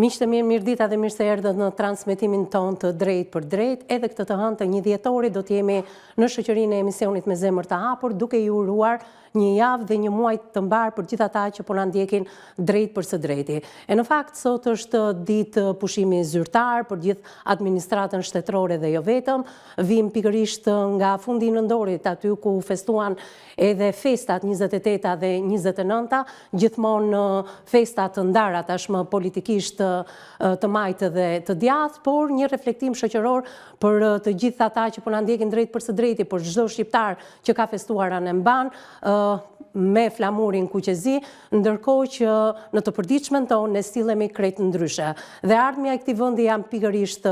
Miqtë e mirë, mirëdita dhe mirë se erdhët në transmetimin tonë të drejtpërdrejtë. Edhe këtë të hënë të 1 dhjetorit do të jemi në shoqërinë e emisionit me zemër të hapur, duke ju uruar një javë dhe një muaj të mbarë për gjithë ata që po na ndjekin drejtpërsëdrejti. E në fakt sot është ditë pushimi zyrtar për gjithë administratën shtetërore dhe jo vetëm. Vijmë pikërisht nga fundi i nëntorit, aty ku festuan edhe festat 28-ta dhe 29-ta, gjithmonë festa të ndara tashmë politikisht të majtë dhe të djathtë, por një reflektim shoqëror për të gjithë ata që po na ndjekin drejtpërsëdrejti, për çdo shqiptar që ka festuar anembanë me flamurin kuqezi, ndërkohë që në të përditshmen tonë ne sillemi krejt ndryshe. Dhe e ardhmja e këtij vendi janë pikërisht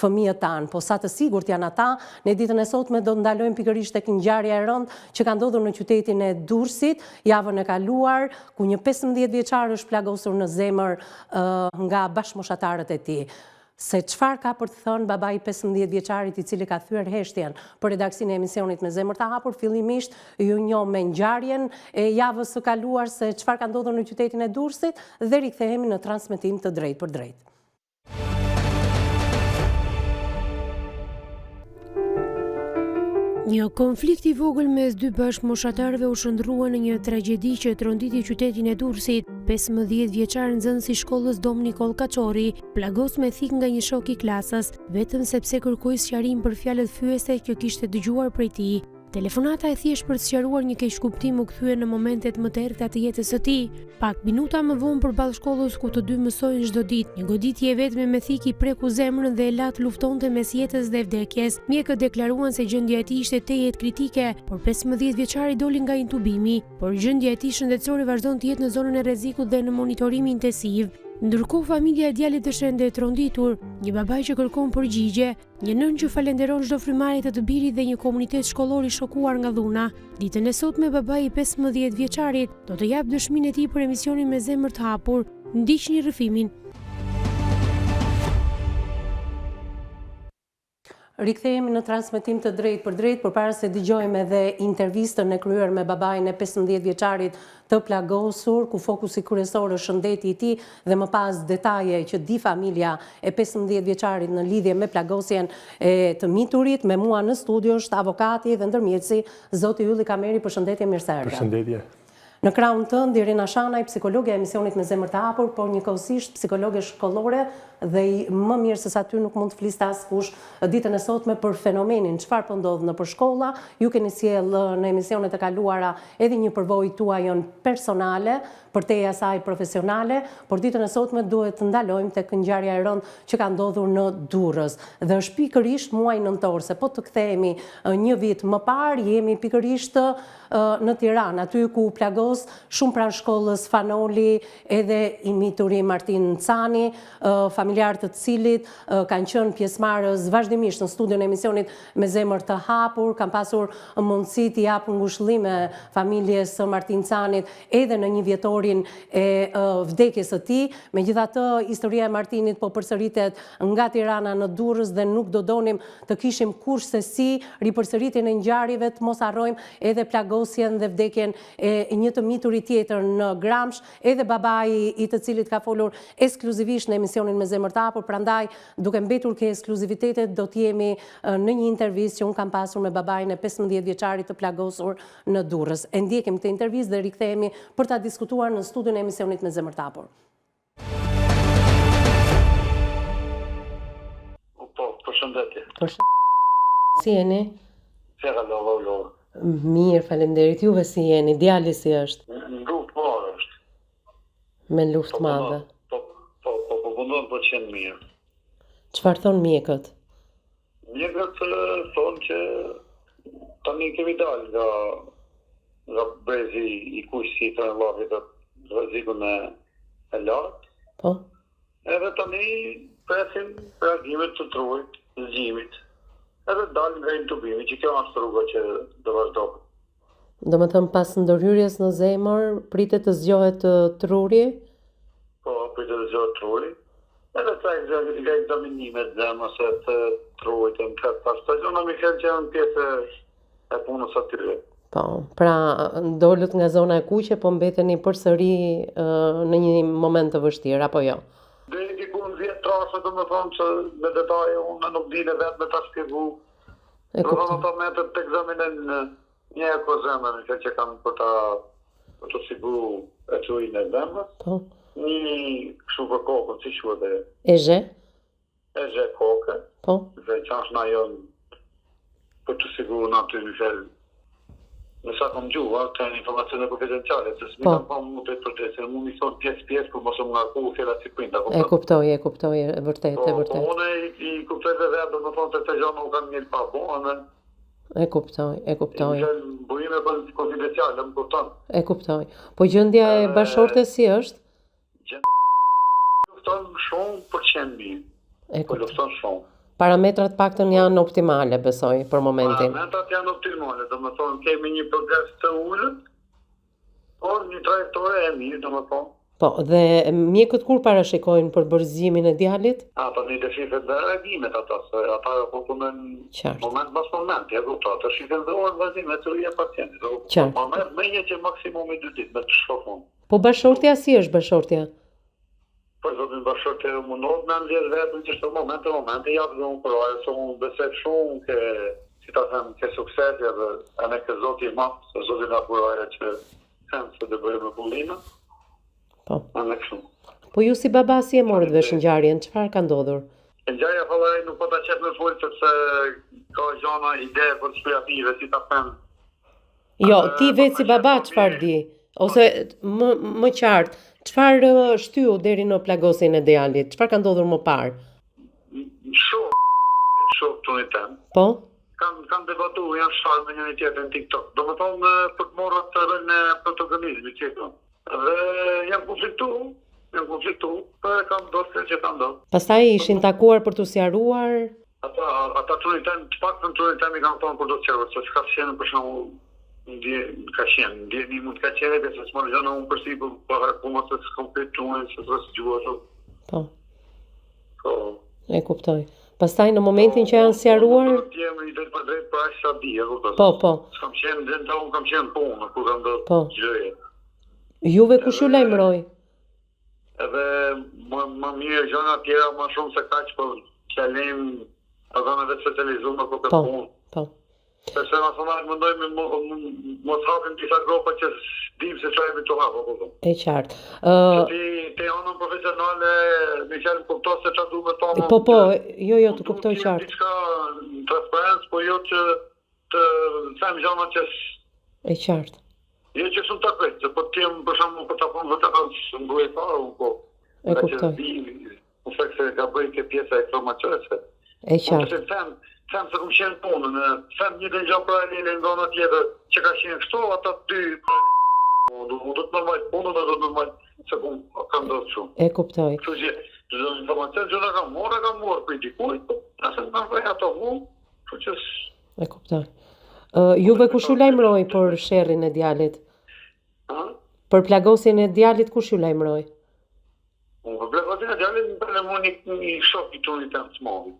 fëmijët tanë, po sa të sigurt janë ata, ne ditën e sotme do të ndalojmë pikërisht tek ngjarja e rëndë që ka ndodhur në qytetin e Durrësit javën e kaluar, ku një 15 vjeçar është plagosur në zemër nga bashkëmoshatarët e tij. Se çfarë ka për të thënë babai i 15 vjeçarit i cili ka thyer heshtjen për redaksinë e emisionit me zemër të hapur, fillimisht ju njoh me ngjarjen e javës së kaluar se çfarë ka ndodhur në qytetin e Durrësit dhe rikthehemi në transmetim të drejtpërdrejtë. Një konflikt i vogël mes dy bashkëmoshatarëve u shndërrua në një tragjedi që tronditi qytetin e Durrësit. 15 vjeçar nxënës i shkollës Dom Nikoll Kaçorri, plagos me thikë nga një shok i klasës, vetëm sepse kërkoi sqarim për fjalët fyese që kishte dëgjuar prej tij. Telefonata e thjeshtë për të sqaruar një keqkuptim u kthye në momentet më të errëta të jetës së tij. Pak minuta më vonë përballë shkollës ku të dy mësojnë çdo ditë, një goditje e vetme me thikë i preku zemrën dhe e la të luftonte mes jetës dhe vdekjes. Mjekët deklaruan se gjendja e tij ishte tejet kritike, por 15 vjeçari doli nga intubimi, por gjendja e tij shëndetësore vazhdon të jetë në zonën e rrezikut dhe në monitorim intensiv. Ndërkohë familja e djalit është ende e tronditur, një baba që kërkon përgjigje, Një nënë që falenderon çdo frymëmarrje të të birit dhe një komunitet shkollor i shokuar nga dhuna. Ditën e sotme babai i 15 vjeçarit do të japë dëshminë e tij për emisionin me zemër të hapur. Ndiqni rrëfimin. Rikthehemi në transmetim të drejtpërdrejtë, përpara se dëgjojmë edhe intervistën e kryer me babain e 15 vjeçarit të plagosur, ku fokusi kryesor është shëndeti i tij dhe më pas detaje që di familja e 15 vjeçarit në lidhje me plagosjen e të miturit, me mua në studio është avokati dhe ndërmjetësi zoti Ylli Kameri, përshëndetje, mirë se erdhe. Përshëndetje. Në krahun tënd Irena Shanaj, psikologe e emisionit me zemër të hapur, por njëkohësisht psikologe shkollore dhe më mirë se sa ty nuk mund të fliste askush ditën e sotme për fenomenin çfarë po ndodh nëpër shkolla. Ju keni sjellë në emisionet e kaluara edhe një përvojë tuajën personale, përtej asaj profesionale, por ditën e sotme duhet të ndalojmë tek ngjarja e rëndë që ka ndodhur në Durrës. Dhe është pikërisht muaji nëntor, se po të kthehemi një vit më parë, jemi pikërisht në Tiranë, aty ku u plagos shumë pranë shkollës Fan Noli edhe i mituri Martin Cani, familjarë të të cilit kanë qenë pjesëmarrës vazhdimisht në studion e emisionit me zemër të hapur, kam pasur mundësi t'i jap ngushëllime familjes së Martin Canit edhe në njëvjetorin e vdekjes së tij. Megjithatë, historia e Martinit po përsëritet nga Tirana në Durrës dhe nuk do donim të kishim kurrsesi ripërsëritjen e ngjarjeve, të mos harrojmë edhe plagosjen dhe vdekjen e një të mituri tjetër në Gramsh, edhe babai i të cilit ka folur ekskluzivisht në emisionin me zemër të hapur, prandaj duke mbetur ke ekskluzivitetet do të jemi në një intervistë që unë kam pasur me babain e 15 vjeçarit të plagosur në Durrës. E ndjekim këtë intervistë dhe rikthehemi për ta diskutuar në studion e emisionit me zemër të hapur. Po, përshëndetje. Përshëndetje. Si jeni? Si e kalova u lodhë? Mirë, faleminderit. Juve si jeni? Djali si është? Në luftë madhe është. Me luftë po madhe. Po, po, po, po punon për të qenë mirë. Çfarë thonë mjekët? Mjekët thonë që tani kemi dalë nga nga brezi i kuq si i thonë llafit të rrezikun e, e lartë. Po. Edhe tani presim reagimet të trurit, zgjimit. Edhe dalë nga intubimi, që kjo është rruga që do vazhdohet. Domethënë pas ndërhyrjes në zemër, pritet të zgjohet truri? Po, pritet të zgjohet truri. Edhe ca nga ekzaminimet zemrës e të trurit e më këtë tash. Të gjona mi që janë pjesë e punës atyre. Po, pra dolët nga zona e kuqe, po mbeteni përsëri në një moment të vështirë, apo jo? Deri diku. ngjashme, domethënë që me detaje unë nuk di në vetë me ta shpjegu. E Domethënë kuptoj. ata mbetet të ekzaminojnë një eko zemrën, që që kanë për ta për të siguru ecurinë e zemrës. Po. Një kështu për kokën, si quhet ajo? EEG? EEG koke. Po. Dhe që është ajo për të siguru në aty një fjalë Në sa kom gjuha, të janë informacione konfidenciale, se s'mi Po. kanë pa mu të për se mu mi thonë pjesë pjesë, për mos e më ngarku fjala si printa, E kuptoj, e kuptoj, e vërtet, Po, e po vërtet. unë i, i kuptoj dhe vetë, do të thonë se këto gjëra nuk kanë ngel pa bo, edhe E kuptoj, e kuptoj. Janë burime kon- konfidenciale, më kupton. E kuptoj. Po gjendja e bashkëshortes si është? Gjendja lufton shumë për të qenë mirë. E Po kuptoj. lufton shumë. Parametrat paktën janë optimale, besoj, për momentin. Parametrat janë optimale, do më thonë kemi një progres të ulët, por një trajektore e mirë, do më thonë. Po, dhe mjekët kur parashikojnë për bërzgjimin e djalit? Ata një të shifet dhe reagimet ata, se ata po punojnë Qartë. moment pas moment, ja kupto, ata shifen dhe orën vazhdim e të pacientit. do kupto. Qartë. Ma merr me një që maksimumi dy ditë me të shoh unë. Po bashkëshortja si është bashkëshortja? Për zotin bashkëshortë mundohet me ndjer vetën që çdo moment e momente jap dhe unë kurajë, se unë besoj shumë ke si ta them, ke suksesi edhe edhe ke zoti i madh, se zoti na kurajë që them se do bëjmë mrekullinë, Po. edhe kështu. Po ju si baba si e morët vesh ngjarjen? Çfarë ka ndodhur? E ngjarja vallai nuk po ta qep me fol sepse ka gjana ide konspirative, si ta them. Jo, ti vetë si baba çfarë di? Ose më më qartë, çfarë ë, shtyu deri në plagosjen e djalit? Çfarë ka ndodhur më parë? Shoh, shoh çunit tem. Po? Kanë kanë debatuar, janë sharë me njëri tjetrin në TikTok. Domethënë për të marrë atë rolin e protagonizmit që e thonë. Dhe janë konfliktu, janë konfliktu, po e kanë ndodhur që kanë ndodhur. Pastaj ishin takuar për t'u sqaruar. Ata ata çunit tem, të paktën çunit tem i kanë thonë kur do të qerë, se s'ka qenë për shembull ndje ka qenë, ndjeni mund të ka qenë edhe se s'morë gjëna unë përsipër, po po mos e s'kam pyet çunin se s'është gjuha ashtu. Po, Po. e kuptoj. Pastaj në momentin që janë sqaruar, Unë do të jem i drejt për drejt për aq sa di, e kupton. po, po. S'kam qenë dhe unë kam qenë në punë kur kam ndodhur Po. gjëje. Juve kush ju lajmëroi? Edhe më, më mirë gjëra tjera më shumë se kaq, po t'ja lejmë ata me vetë specializuar për këtë Po, punë. po. Sepse na thonë mendojmë mo- mo- mos hapim disa gropa që s'dim se çfarë jemi të hapur, kupton. E qartë. Ë, Ti te anën profesionale, me fjalë më kupton se çfarë duhet me thonë. po, po, jo, jo, të Unë kuptoj du të jem qartë. Diçka në transparencë, po jo që të them gjëra që s- E qartë. jo që shumë ta pret, se po të jem për shembull për ta punë vërtet s'mbuaj fare unë po. E Nga që kuptoj. di, Në fakt se ka bëj ke pjesa e informacionit. E Unë qartë. të them, them se kum qenë në punë, në them një gjë paralele nga ana tjetër që ka qenë kështu, ata dy paralele. Do do të normal punën, do të normal se kum ka ndodhur kështu. E kuptoj. Kështu që çdo informacion që unë kam marrë, e kam marrë prej dikujt, po nëse më kanë vënë ato mu, kështu që s- E kuptoj. Ë, juve kush ju lajmëroi për sherrin e djalit? ha? Për plagosjen e djalit kush ju lajmëroi? Unë për plagosjen e djalit më lajmëroi një, një shok i çunit tem të madhit.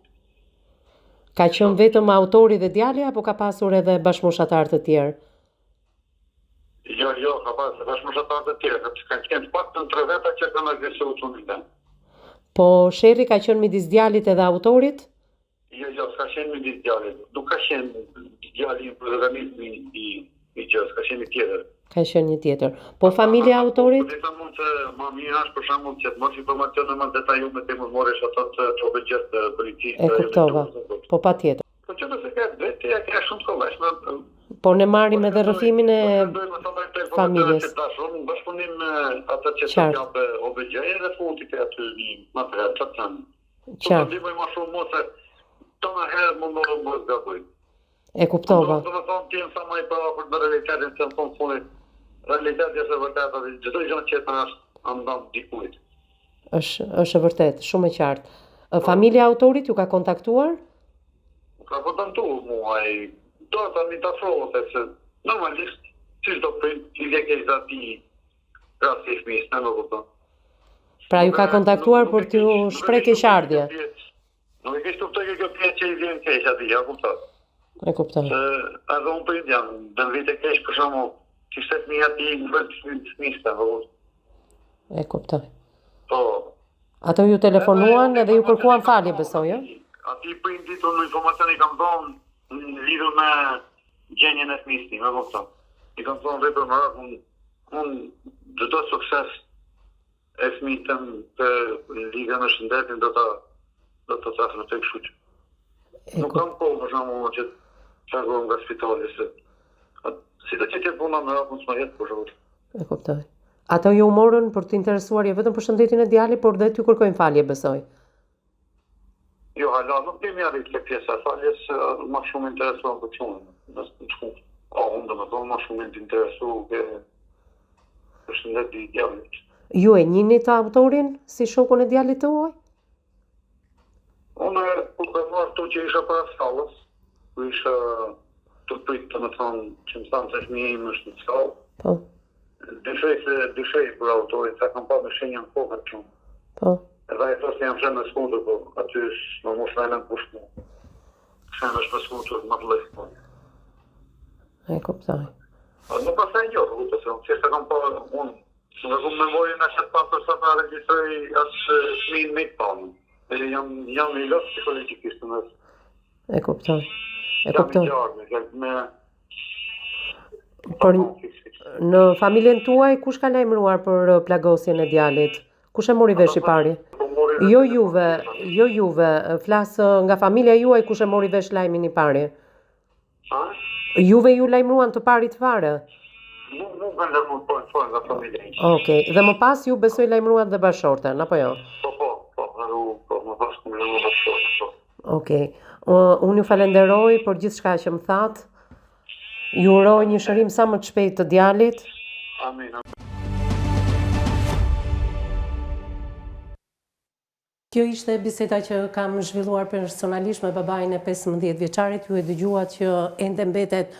Ka qenë vetëm autori dhe djali apo ka pasur edhe bashkëmoshatar të tjerë? Jo, jo, ka pasur bashkëmoshatar të tjerë, sepse kanë qenë të paktën tre veta që kanë agresuar çunin tem. Po sherri ka qenë midis djalit edhe autorit? Jo, jo, s'ka qenë midis djalit. Nuk ka qenë djali i protagonizmi i i gjës, ka qenë një tjetër. Ka qenë një tjetër. Po familja e autorit? Po mund të më mirë është për shembull që të mos informacione më detajuar të mos marrësh ato të të OBG-s të policisë. E kuptova. Po patjetër. Po që nëse ka vetë ja ka shumë të kollajshme. Po ne marrim edhe rrëfimin e familjes. Tash unë në bashkëpunim me atë që të Qartë. japë OBG-ja dhe futi ke aty një material çfarë të them. Po të qartë. ndihmoj më shumë mos e tona herë mundohem mos gaboj. E kuptova. Do të thonë të jem sa më i përafërt me realitetin se në fund fundit realiteti është e vërteta dhe çdo gjë tjetër është andam dikujt. Është është e vërtetë, shumë e qartë. Ë, Familja e autorit ju ka kontaktuar? Ka kontaktuar mua ai do tani të afrohet se normalisht si çdo prind i vjen keq dhe atij rasti i fëmijës, ne më kupton. Pra ju ka Nuk e- kontaktuar nuk- për nuk e t'ju keq- nuk e shpreh keq kuptoj keqardhje. kjo pjesë. Nuk e keq kuptoj kjo pjesë që i vjen keq atij, ja kupton. E kuptoj. Se edhe unë prind jam, dhe në vite keq për shembull, kishte fëmija atij, në vend fëmijës, të më kupton. E kuptoj. Po. Ato ju telefonuan edhe ju kërkuan falje, besoj, ë? Atij prindit unë informacion i kam dhënë lidhur me gjendjen e fëmijës tim, e kupton. I kam thonë rri pa merak, unë unë çdo sukses e fëmijës tëm të lidhje me shëndetin do ta do ta transmetoj kështu që. Nuk kam kohë për shembull që të largohem nga spitali se si do të jetë puna me rakun s'ma jet për shembull. E kuptoj. Ato ju morën për të interesuar jo vetëm për shëndetin e djalit, por dhe t'ju kërkojnë falje, besoj. Jo, hala nuk kemi arrit te pjesa e faljes, ma shumë interesohen për çunën. Në shku. Po, unë domethënë ma shumë të interesu ke për shëndeti i djalit. Ju e njihni autorin si shokun e djalit tuaj? Unë, kur kam marrë këtu që isha para sallës, ku isha të prit, domethënë, që më thanë se fëmija im është në sallë. Po. Dyshoj se dyshoj për autorin, sa kam pa me shenja në kokë atë çun. Po. Edhe ai thoshte jam shen me skuter, po aty s'më mush mendjen kush mu. Shen është me skuter, më të lehtë. Po. E kuptoj. Po nuk pastaj jo, po kuptoj se unë thjesht e kam pa unë Nuk e kam memorien aq të pastër sa ta regjistroj atë fëmijën me të pamë. E jam jam i lodhur psikologjikisht në mes. E kuptoj. E kuptoj. Jam i qartë, me Por në familjen tuaj kush ka lajmëruar për uh, plagosjen e djalit? Kush e mori vesh i pari? Po mori Jo juve, jo juve, flas uh, nga familja juaj kush e mori vesh lajmin i pari? Ha? Juve ju lajmëruan të parit fare? Nuk nuk kanë lajmëruar po po nga familja ime. Okej, dhe më pas ju besoj lajmëruat dhe bashkëshorten, apo jo? Po po, po, edhe u po, më pas kam lajmëruar bashkëshorten, po. Okej. Uh, unë ju falenderoj për gjithçka që më thatë. Ju uroj një shërim sa më të shpejtë të djalit. Amin. Amin. Kjo ishte biseda që kam zhvilluar personalisht me babain e 15 vjeçarit, ju e dëgjuat që ende mbetet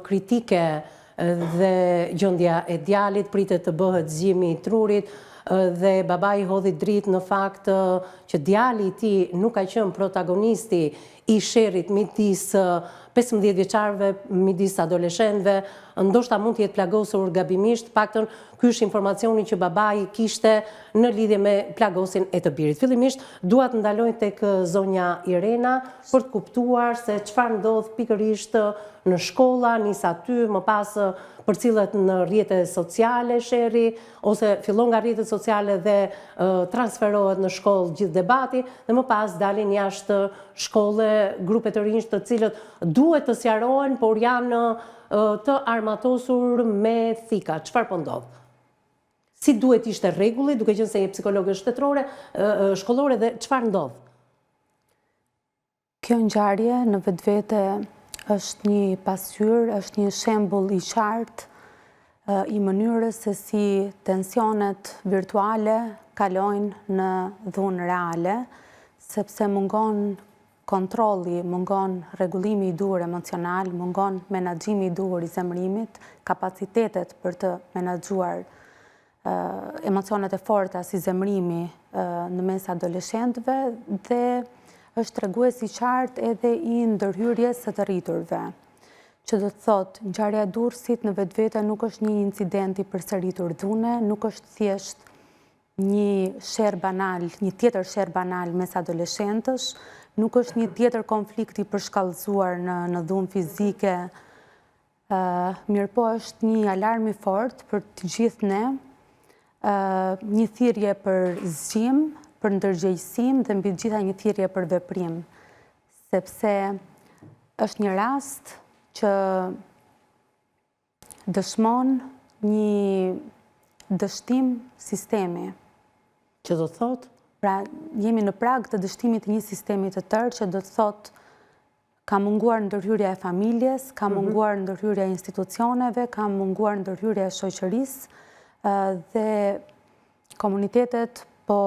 kritike dhe gjendja e djalit, pritet të bëhet zgjimi i trurit dhe babai hodhi dritë në fakt që djali i tij nuk ka qenë protagonisti i sherrit midis 15 vjeçarëve, midis adoleshentëve, ndoshta mund të jetë plagosur gabimisht, të paktën ky është informacioni që babai kishte në lidhje me plagosjen e të birit. Fillimisht dua të ndaloj tek zonja Irena për të kuptuar se çfarë ndodh pikërisht në shkolla, nis aty, më pas përcillet në rrjete sociale sherri ose fillon nga rrjetet sociale dhe transferohet në shkollë gjithë debati dhe më pas dalin jashtë shkolle grupe të rinjsh të cilët duhet të sqarohen, por janë të armatosur me thika. Çfarë po ndodh? Si duhet të ishte rregulli, duke qenë se je psikologe shtetërore, shkollore dhe çfarë ndodh? Kjo ngjarje në vetvete është një pasqyrë, është një shembull i qartë i mënyrës se si tensionet virtuale kalojnë në dhunë reale, sepse mungon kontrolli, mungon rregullimi i duhur emocional, mungon menaxhimi i duhur i zemërimit, kapacitetet për të menaxhuar emocionet e forta si zemërimi në mes adoleshentëve dhe është tregues i qartë edhe i ndërhyrjes së të rriturve. Që do të thotë, ngjarja e Durrësit në vetvete nuk është një incident i përsëritur dhune, nuk është thjesht një sherr banal, një tjetër sherr banal mes adoleshentësh, nuk është një tjetër konflikt i përshkallëzuar në, në dhunë fizike, Mirëpo është një alarm i fortë për të gjithë ne, një thirrje për zgjim, për ndërgjegjësim dhe mbi të gjitha një thirrje për veprim, sepse është një rast që dëshmon një dështim sistemi. Që do të thotë? Pra, jemi në prag të dështimit të një sistemi të tërë që do të thotë Ka munguar ndërhyrja e familjes, ka mhm. munguar ndërhyrja e institucioneve, ka munguar ndërhyrja e shoqërisë dhe komunitetet po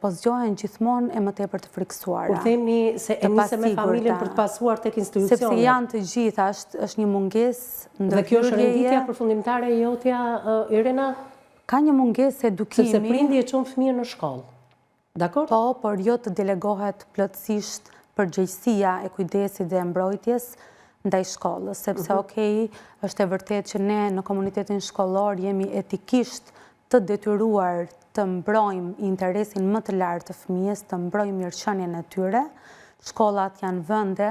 po zgjohen gjithmonë e më tepër të frikësuara. Kur themi se e nise me familjen për të pasuar tek institucionet. Sepse janë të gjitha, është është një mungesë ndërhyrjeje. Dhe kjo është renditja përfundimtare e jotja Irena? Ka një mungesë edukimi. Sepse prindi e çon fëmijën në shkollë. Dakord? Po, por jo të delegohet plotësisht përgjegjësia e kujdesit dhe e mbrojtjes ndaj shkollës, sepse mhm. okej, është e vërtetë që ne në komunitetin shkollor jemi etikisht të detyruar të mbrojmë interesin më të lartë të fëmijës, të mbrojmë mirëqenien e tyre. Shkollat janë vende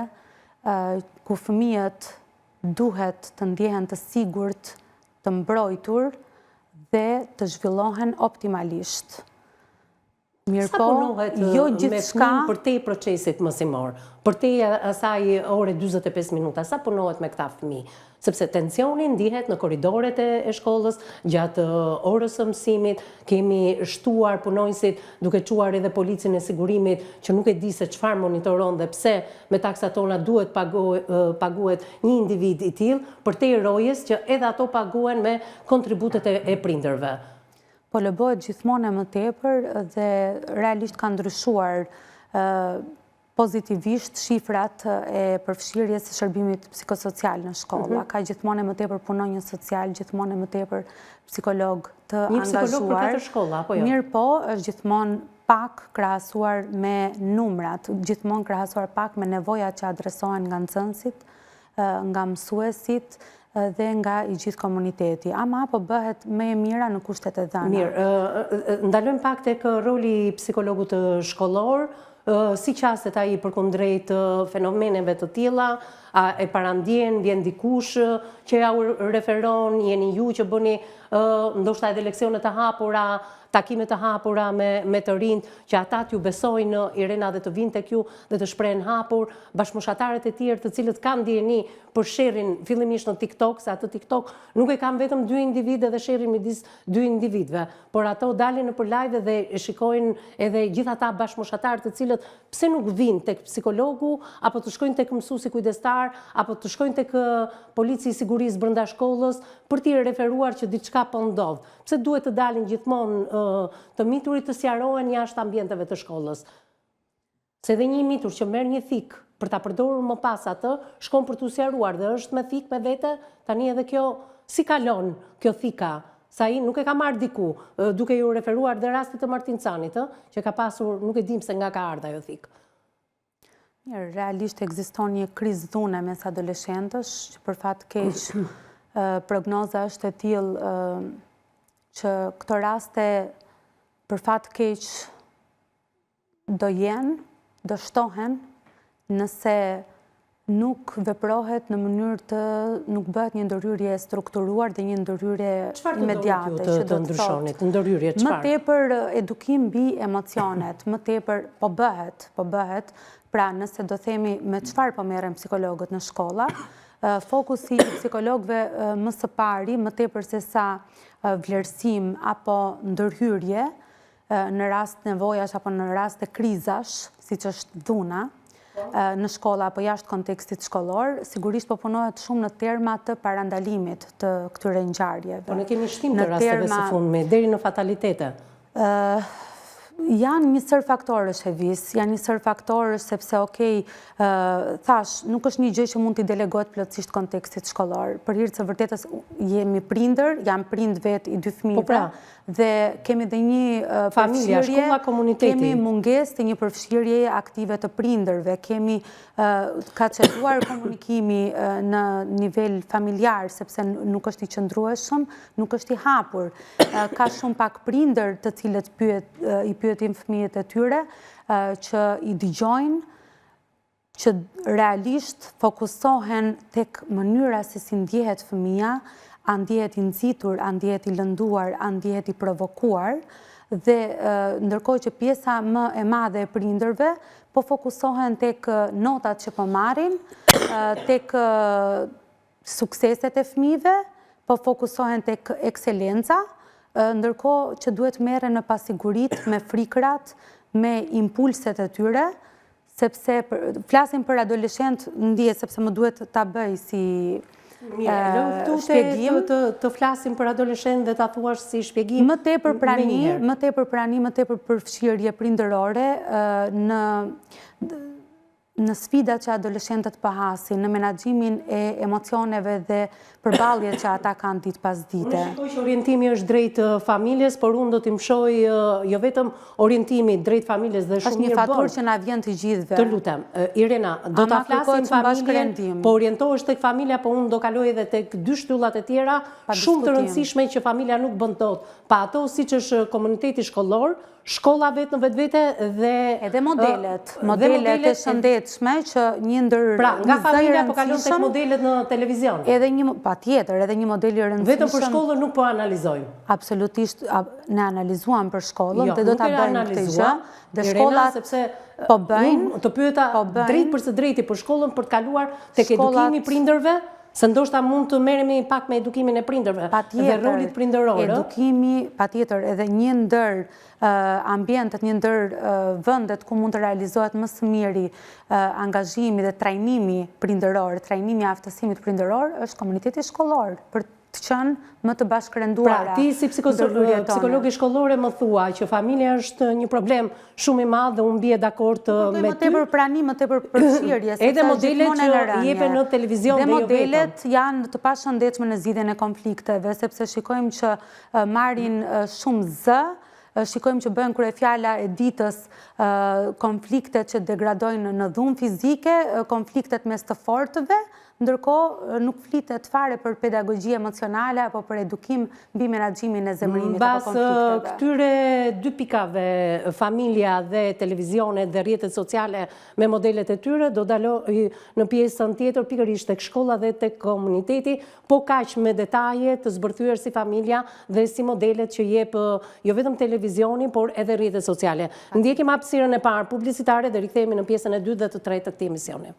ku fëmijët duhet të ndjehen të sigurt, të mbrojtur dhe të zhvillohen optimalisht. Mirëpo, Sa punohet jo me fëmijë përtej procesit mësimor, përtej asaj ore 45 minuta, sa punohet me këta fëmijë? Sepse tensioni ndihet në korridoret e shkollës, gjatë orës së mësimit, kemi shtuar punonjësit duke çuar edhe policin e sigurimit që nuk e di se çfarë monitoron dhe pse me taksat tona duhet paguhet një individ i tillë, përtej rojes që edhe ato paguhen me kontributet e prindërve. Po lobohet gjithmonë e më tepër dhe realisht ka ndryshuar pozitivisht shifrat e përfshirjes së shërbimit psikosocial në shkolla. Mhm. Ka gjithmonë e më tepër punonjës social, gjithmonë e më tepër psikologë të angazhuar. Një psikolog për katër shkolla, apo jo? Mirëpo, është gjithmonë pak krahasuar me numrat, gjithmonë krahasuar pak me nevojat që adresohen nga nxënësit, nga mësuesit dhe nga i gjithë komuniteti. Ama po bëhet më e mira në kushtet e dhëna. Mirë, ndalojmë pak tek roli i psikologut shkollor, si qaset ai përkundrejt fenomeneve të tilla, a e parandjen, vjen dikush që ja u referon, jeni ju që bëni ndoshta edhe leksione të hapura, takime të hapura me me të rinjtë, që ata t'ju besojnë Irena dhe të vijnë tek ju dhe të shprehen hapur, bashkëmoshatarët e tjerë të cilët kanë dijeni për sherrin fillimisht në TikTok, se atë TikTok nuk e kanë vetëm dy individë dhe sherrin midis dy individëve, por ato dalin nëpër live dhe e shikojnë edhe gjithë ata bashkëmoshatarë të cilët pse nuk vijnë tek psikologu apo të shkojnë tek mësuesi kujdestar apo të shkojnë tek polici i sigurisë brenda shkollës për t'i referuar që diçka po ndodh. Pse duhet të dalin gjithmonë të miturit të sqarohen jashtë ambienteve të shkollës? Se edhe një i mitur që merr një thikë për ta përdorur më pas atë, shkon për t'u sqaruar dhe është me thikë me vete, tani edhe kjo si kalon kjo thika, se ai nuk e ka marrë diku, duke iu referuar dhe rastit të Martin Canit, ë, që ka pasur, nuk e dimë se nga ka ardhur ajo thikë. Mirë, realisht ekziston një krizë dhune mes adoleshentësh, që për fat keq prognoza është e tillë që këto raste për fat keq do jenë, do shtohen nëse nuk veprohet në mënyrë të, nuk bëhet një ndërhyrje e strukturuar dhe një ndërhyrje imediate. Çfarë do të ndryshonit? Ndërhyrje çfarë? Më tepër edukim mbi emocionet, më tepër po bëhet, po bëhet, pra nëse do themi me çfarë po merren psikologët në shkolla, fokusi i psikologëve më së pari, më tepër se sa vlerësim apo ndërhyrje, në rast nevojash apo në raste krizash, siç është dhuna, në shkolla apo jashtë kontekstit shkollor, sigurisht po punohet shumë në terma të parandalimit të këtyre ngjarjeve. Po ne kemi shtim të rasteve së fundmi, deri në fatalitete. Janë një sërë faktorësh Evis, janë një sërë faktorësh sepse okej, thashë, nuk është një gjë që mund t'i delegohet plotësisht kontekstit shkollor. Për hir të së vërtetës jemi prindër, jam prind vetë i dy fëmijëve. Po pra. Dhe kemi dhe një përfshirje, shkolla, komuniteti. Kemi mungesë të një përfshirjeje aktive të prindërve, kemi ka ceduar komunikimi në nivel familjar, sepse nuk është i qëndrueshëm, nuk është i hapur. Ka shumë pak prindër të cilët i pyetin fëmijët e tyre, që i dëgjojnë, që realisht fokusohen tek mënyra se si ndjehet fëmija, a ndjehet i nxitur, a ndjehet i lënduar, a ndjehet i provokuar, dhe ndërkohë që pjesa më e madhe e prindërve po fokusohen tek notat që po marrin, tek sukseset e fëmijëve, po fokusohen tek ekselenca, ndërkohë që duhet merren me pasiguritë, me frikërat, me impulset e tyre, sepse flasim për adoleshentë ndjesë, sepse më duhet ta bëj si shpjegim. Të, të flasim për adoleshentë dhe ta thuash si shpjegim. Më tepër prani, më tepër prani, më tepër përfshirje prindërore në. në sfidat që adoleshentët po hasin, në menaxhimin e emocioneve dhe përballjet që ata kanë ditë pas dite. Unë shikoj që orientimi është drejt familjes, por unë do t'i mëshoj jo vetëm orientimi drejt familjes dhe shumë mirë bën. Është një faturë që na vjen të gjithëve. Të lutem, Irena, do ta flasim familjen, po orientohesh tek familja, po unë do kaloj edhe tek dy shtyllat e tjera, shumë të rëndësishme që familja nuk bën dot. Pa ato siç është komuniteti shkollor, Shkolla vetë në vetvete dhe... Edhe modelet, modelet e shëndetshme që një ndër... Pra, nga familja po kalon tek modelet në televizion. Edhe një, patjetër, edhe një model i rëndësishëm... Vetëm për shkollën nuk po analizojmë. Absolutisht, ne analizuam për shkollën jo, dhe do ta bëjmë këtë gjë. Dhe shkollat sepse po bëjnë... Të pyeta po drejt për së drejti për shkollën për të kaluar tek edukimi i prindërve, Se ndoshta mund të merremi pak me edukimin e prindërve dhe rolit prindëror, ë? Edukimi, patjetër, edhe një ndër ambientet, një ndër vendet ku mund të realizohet më së miri angazhimi dhe trajnimi prindëror, trajnimi i aftësimit prindëror është komuniteti shkollor për të qenë më të bashkërenduara Pra, ti si psikologe shkollore më thua që familja është një problem shumë i madh dhe unë bie dakord me ty. Më tepër prani, më tepër përfshirje, sepse është gjithmonë në rënie. Jepen në televizion dhe jo vetëm. Dhe modelet janë të pashëndetshme në zgjidhjen e konflikteve, sepse shikojmë që marrin shumë zë, shikojmë që bëhen kryefjala e ditës konfliktet që degradojnë në dhunë fizike, konfliktet mes të fortëve, Ndërkohë, nuk flitet fare për pedagogji emocionale apo për edukim mbi menaxhimin e zemërimit apo konflikteve. Mbas këtyre dy pikave, familja dhe televizionet dhe rrjetet sociale me modelet e tyre, do daloj në pjesën tjetër pikërisht tek shkolla dhe tek komuniteti, po kaq me detaje të zbërthyer si familja dhe si modelet që jep jo vetëm televizioni, por edhe rrjetet sociale. Ndjekim hapësirën e parë publicitare dhe rikthehemi në pjesën e dytë dhe të tretë të këtij emisioni.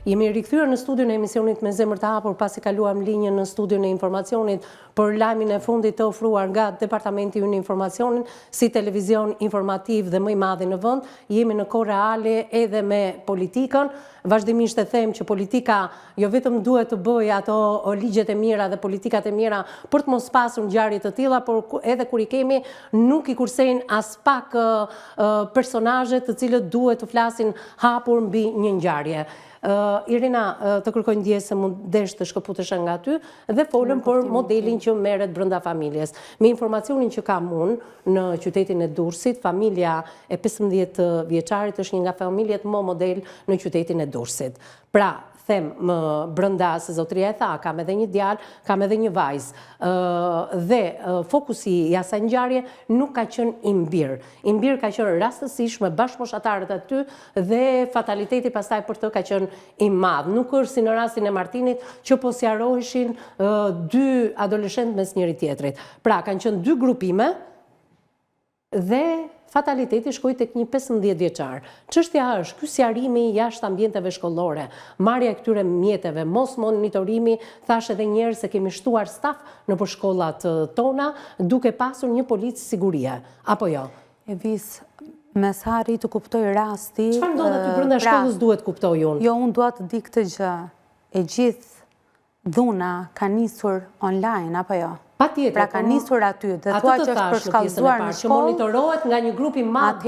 Jemi rikthyer në studion e emisionit me zemër të hapur pasi kaluam linjën në studion e informacionit për lajmin e fundit të ofruar nga Departamenti ynë i Informacionit si televizion informativ dhe më i madhi në vend. Jemi në kohë reale edhe me politikën. Vazhdimisht e them që politika jo vetëm duhet të bëjë ato ligjet e mira dhe politikat e mira për të mos pasur ngjarje të tilla, por edhe kur i kemi nuk i kursejnë aspak personazhet të cilët duhet të flasin hapur mbi një ngjarje. Irena, të kërkoj ndjesë se m'u desh të shkëputesha nga ty dhe folëm për modelin që merret brenda familjes. Me informacionin që kam unë në qytetin e Durrësit, familja e 15 vjeçarit është një nga familjet më model në qytetin e Durrësit. Pra, them më brenda se zotëria e tha, kam edhe një djalë, kam edhe një vajzë. Dhe fokusi i asaj ngjarje nuk ka qenë im bir. Im bir ka qenë rastësisht me bashkëmoshatarët aty dhe fataliteti pastaj për të ka qenë i madh. Nuk është si në rastin e Martinit që po sqaroheshin dy adoleshentë mes njëri-tjetrit. Pra, kanë qenë dy grupime, Dhe fataliteti shkoi tek një 15 vjeçar. Çështja është, ky sqarimi jashtë ambienteve shkollore, marrja e këtyre mjeteve, mos monitorimi, thashë edhe një herë se kemi shtuar staf nëpër shkollat tona, duke pasur një polic sigurie, apo jo? Evis, me sa arrij të kuptoj rasti... Çfarë ndodh aty brenda pra, shkollës duhet kuptoj unë? Jo, unë dua të di këtë gjë. E gjithë Dhuna ka nisur online, apo jo? Patjetër. Pra ka po, nisur aty dhe thua që është përshkallëzuar në shkollë. Që monitorohet nga një grup i madh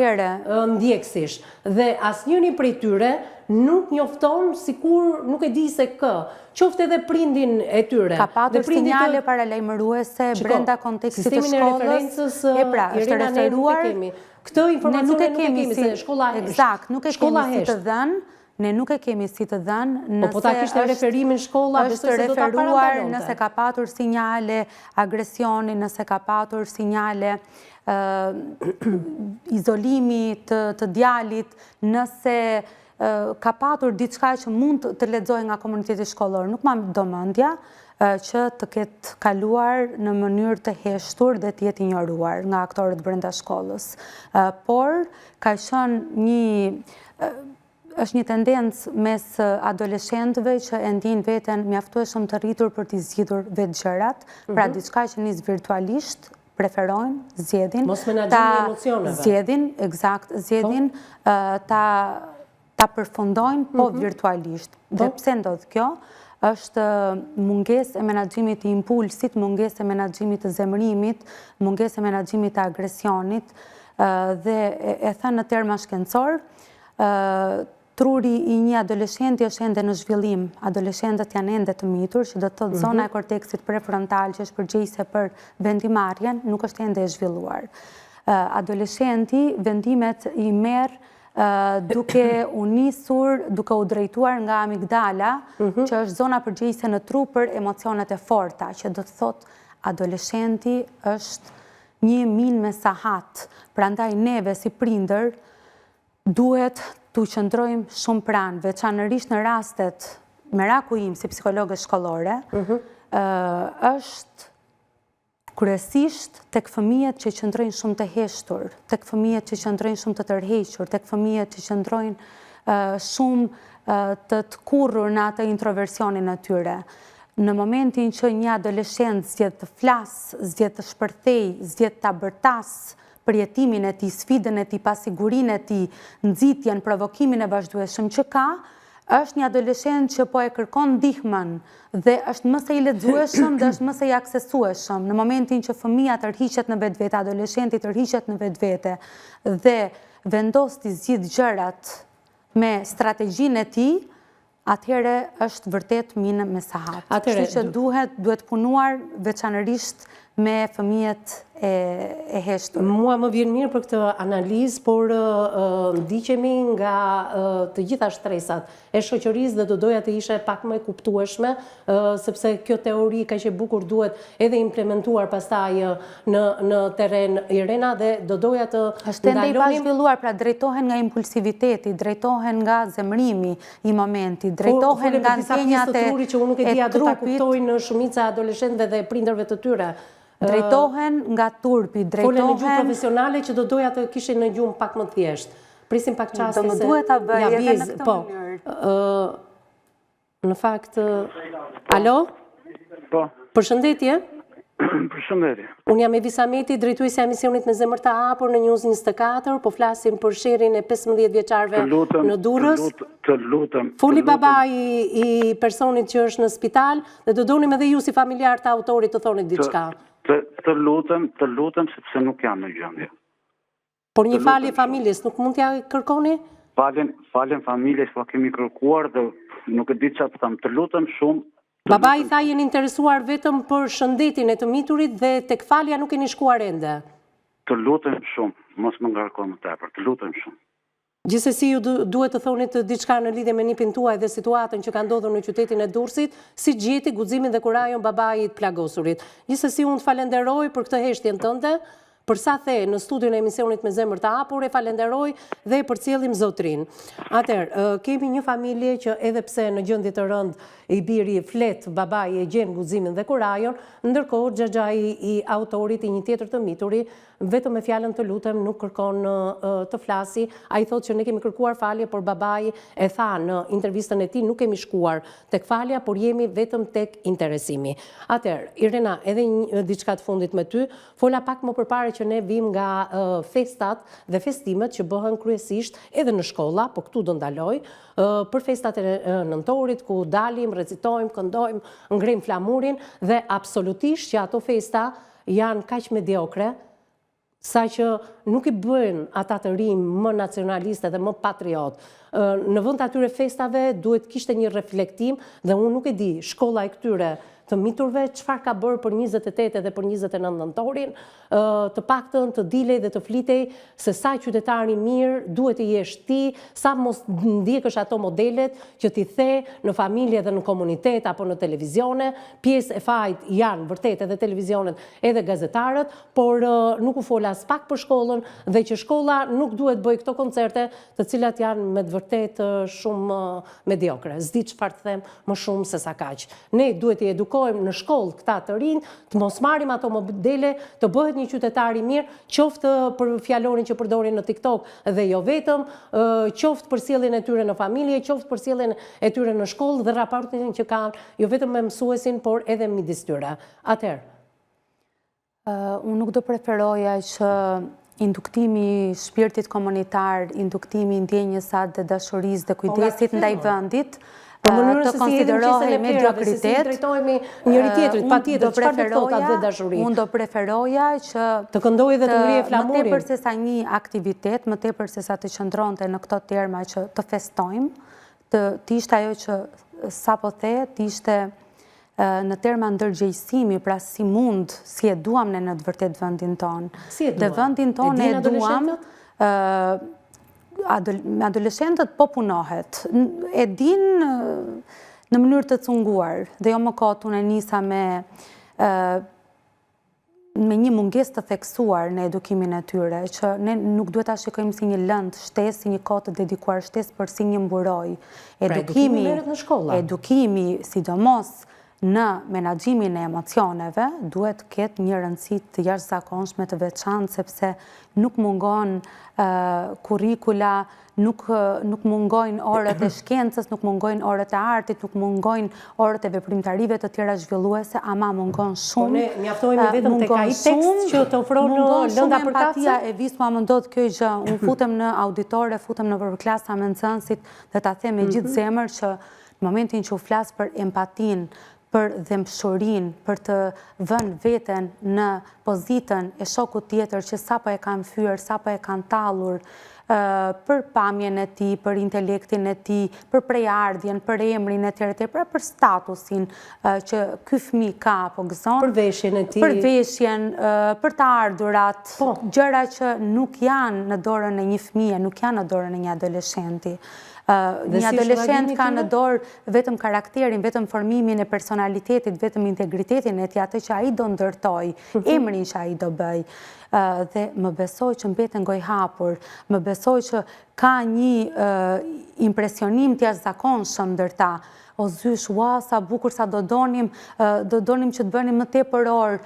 ndjekësish dhe asnjëri prej tyre nuk njofton sikur nuk e di se kë, qoftë edhe prindin e tyre. Ka patur sinjale paralajmëruese brenda kontekstit të shkollës. E pra, është referuar. Këtë informacion nuk e kemi se shkolla hesht. Ekzakt, nuk e kemi si të dhënë, Ne nuk e kemi si të dhënë, po, nëse po ta kishte referimin shkolla, besoj se do ta parandalonte. Nëse ka patur sinjale agresioni, nëse ka patur sinjale izolimi të, të djalit, nëse ka patur diçka që mund të lexohej nga komuniteti shkollor, nuk ma do mendja që të ketë kaluar në mënyrë të heshtur dhe të jetë injoruar nga aktorët brenda shkollës. Por, ka qenë një Është një tendencë mes adoleshentëve që e ndjejnë veten mjaftueshëm të rritur për t'i zgjidhur vetë gjërat, pra mhm. diçka që nis virtualisht, preferojnë, zgjedhin, ta zgjedhin, ekzakt, zgjedhin po. ta ta përfundojnë po mhm. virtualisht. Dhe po. pse ndodh kjo? Është mungesë e menaxhimit të impulsit, mungesë e menaxhimit të zemërimit, mungesë e menaxhimit të agresionit dhe e thënë në terma shkencorë, truri i një adoleshenti është ende në zhvillim, adoleshentët janë ende të mitur, që do të thotë zona e mhm. korteksit prefrontal që është përgjegjëse për vendimmarrjen, nuk është ende e zhvilluar. Adoleshenti vendimet i merr duke u nisur, duke u drejtuar nga amigdala, mhm. që është zona përgjegjëse në tru për emocionet e forta, që do të thotë adoleshenti është një minë me sahat, prandaj neve si prindër duhet t'u qëndrojmë shumë pranë, veçanërisht në rastet, meraku im si psikologe shkollore, mhm. është Kryesisht tek fëmijët që qëndrojnë shumë të heshtur, tek fëmijët që qëndrojnë shumë të tërhequr, tek fëmijët që qëndrojnë shumë të tkurrur në atë introversionin e tyre. Në momentin që një adoleshent zgjedh të flasë, zgjedh të shpërthejë, zgjedh ta bërtasë përjetimin e tij, sfidën e tij, pasigurinë e tij, nxitjen, provokimin e vazhdueshëm që ka, është një adoleshent që po e kërkon ndihmën dhe është më se i lexueshëm dhe është më se i aksesueshëm. Në momentin që fëmija tërhiqet në vetvete, adoleshenti tërhiqet në vetvete dhe vendos t'i zgjidhë gjërat me strategjinë e tij, atëherë është vërtet minë me sahat. Kështu që duhet duhet punuar veçanërisht me fëmijët e, e heshtur. Mua më vjen mirë për këtë analizë, por ndiqemi nga të gjitha shtresat e shoqërisë dhe do doja të ishe pak më e kuptueshme, sepse kjo teori kaq e bukur duhet edhe implementuar pastaj në në terren Irena dhe do doja të Është ende i pazhvilluar, pra drejtohen nga impulsiviteti, drejtohen nga zemërimi, i momentit, drejtohen nga ndjenjat e trupit. Trurit që unë nuk e di a do ta kuptojnë shumica e adoleshentëve dhe prindërve të tyre. Drejtohen nga turpi, drejtohen... Fole në gjuhë profesionale që do doja të kishin në gjuhë pak më thjesht. Presim pak çaste se... Do më duhet ta bëj edhe në këtë po, mënyrë. Në fakt, alo? Po. Përshëndetje. Përshëndetje. Unë jam Evisa Meti, drejtuesja e emisionit me zemër të hapur në News 24, po flasim për sherrin e 15 vjeçarëve në Durrës. Të lutem. Foli babai i personit që është në spital dhe do donim edhe ju si familjar të autorit të thonit diçka. Të, të lutem, të lutem sepse nuk jam në gjendje. Por një falje familjes nuk mund t'ia kërkoni? Faljen, faljen familjes ua kemi kërkuar dhe nuk e di çfarë të them. Të lutem shumë. Babai tha jeni interesuar vetëm për shëndetin e të miturit dhe tek falja nuk keni shkuar ende. Të lutem shumë, mos më ngarko më tepër, të lutem shumë. Gjithsesi ju duhet të thonit diçka në lidhje me nipin tuaj dhe situatën që ka ndodhur në qytetin e Durrësit, si gjeti guximin dhe kurajon babai i të plagosurit. Gjithsesi unë të falenderoj për këtë heshtjen tënde, për sa the në studion e emisionit me zemër të hapur, e falenderoj dhe e përcjellim zotërinë. Atëherë, kemi një familje që edhe pse në gjendje të rëndë i biri flet, babai e gjen guximin dhe kurajon, ndërkohë xhaxhai i autorit i një tjetër të mituri Vetëm me fjalën të lutem nuk kërkon të flasi, ai thotë që ne kemi kërkuar falje por babai e tha në intervistën e tij nuk kemi shkuar tek falja por jemi vetëm tek interesimi. Atëherë, Irena edhe një diçka të fundit me ty, fola pak më përpara që ne vijmë nga festat dhe festimet që bëhen kryesisht edhe në shkolla, po këtu do ndaloj, për festat e nëntorit ku dalim, recitojmë, këndojmë, ngrejmë flamurin dhe absolutisht që ato festa janë kaq mediokre, saqë nuk i bëjnë ata të rinj më nacionalistë dhe më patriotë. Në vend të atyre festave duhet të kishte një reflektim dhe unë nuk e di shkolla e këtyre të miturve çfarë ka bërë për 28 edhe për 29 nëntorin, të paktën të dilej dhe të flitej se sa qytetar i mirë duhet të jesh ti, sa mos ndjekësh ato modelet që t'i the në familje dhe në komunitet apo në televizione, Pjesë e fajit janë vërtet edhe televizionet edhe gazetarët, por nuk u fol aspak për shkollën dhe që shkolla nuk duhet bëjë këto koncerte të cilat janë me të vërtetë shumë mediokre. S'di çfarë të them më shumë se sa kaq. Ne duhet t'i edukojmë në shkollë këta të rinj, të mos marrim ato modele, të bëhet një qytetar i mirë, qoftë për fjalorin që përdorin në TikTok dhe jo vetëm, qoftë për sjelljen e tyre në familje, qoftë për sjelljen e tyre në shkollë dhe raportin që kanë jo vetëm me mësuesin, por edhe midis tyre. Atëherë. Unë nuk do preferoja që induktimi i shpirtit komunitar, induktimi i ndjenjës së atdhedashurisë dhe po, kujdesit ndaj vendit. Për mënyrën se si hedhim qesen e plehrave, se si i drejtohemi njëri-tjetrit, patjetër, çfarë do të thotë atdhedashuri? Unë do preferoja që të këndojë dhe të ngrije flamurin. Më tepër se sa një aktivitet, më tepër se sa të qëndronte në këto terma që të festojmë, të të ishte ajo që sapo the, të ishte në terma ndërgjegjësimi, pra si mund, si e duam ne në të vërtetë vendin tonë. Si e duam? Dhe vendin tonë e duam, me adoleshentët po punohet. E dinë në mënyrë të cunguar, dhe jo më kot unë e nisa me me një mungesë të theksuar në edukimin e tyre, që ne nuk duhet ta shikojmë si një lëndë shtesë, si një kohë të dedikuar shtesë, por si një mburojë. Pra, edukimi merret në shkolla. Edukimi, sidomos në menaxhimin e emocioneve, duhet të ketë një rëndësi të jashtëzakonshme të veçantë, sepse nuk mungon kurrikula, nuk nuk mungojnë orët e shkencës, nuk mungojnë orët e artit, nuk mungojnë orët e veprimtarive të tjera zhvilluese, ama mungon po shumë. Po ne mjaftohemi vetëm tek ai tekst që të ofron lënda përkatëse. Empatia e vis mua më ndodh kjo gjë, unë futem në auditore, futem nëpër klasa me nxënësit dhe ta them me gjithë mhm. zemër që në momentin që u flas për empatinë, për dhembshurinë, për të vënë veten në pozitën e shokut tjetër që sapo e kanë fyer, sapo e kanë tallur, për pamjen e tij, për intelektin e tij, për prejardhjen, për emrin e tjera e tjera, pra për statusin që ky fëmijë ka apo gëzon. Për veshjen e tij. Për veshjen, për të ardhurat, po. gjëra që nuk janë në dorën e një fëmije, nuk janë në dorën e një adoleshenti. Një adoleshent ka në dorë vetëm karakterin, vetëm formimin e personalitetit, vetëm integritetin e tij, atë që ai do ndërtojë, mhm. emrin që ai do bëjë. Dhe më beso që mbeten gojëhapur, më beso që ka një impresionim të jashtëzakonshëm ndër ta. O zysh, ua, sa bukur, sa do donim, do donim që të bënim më tepër orë,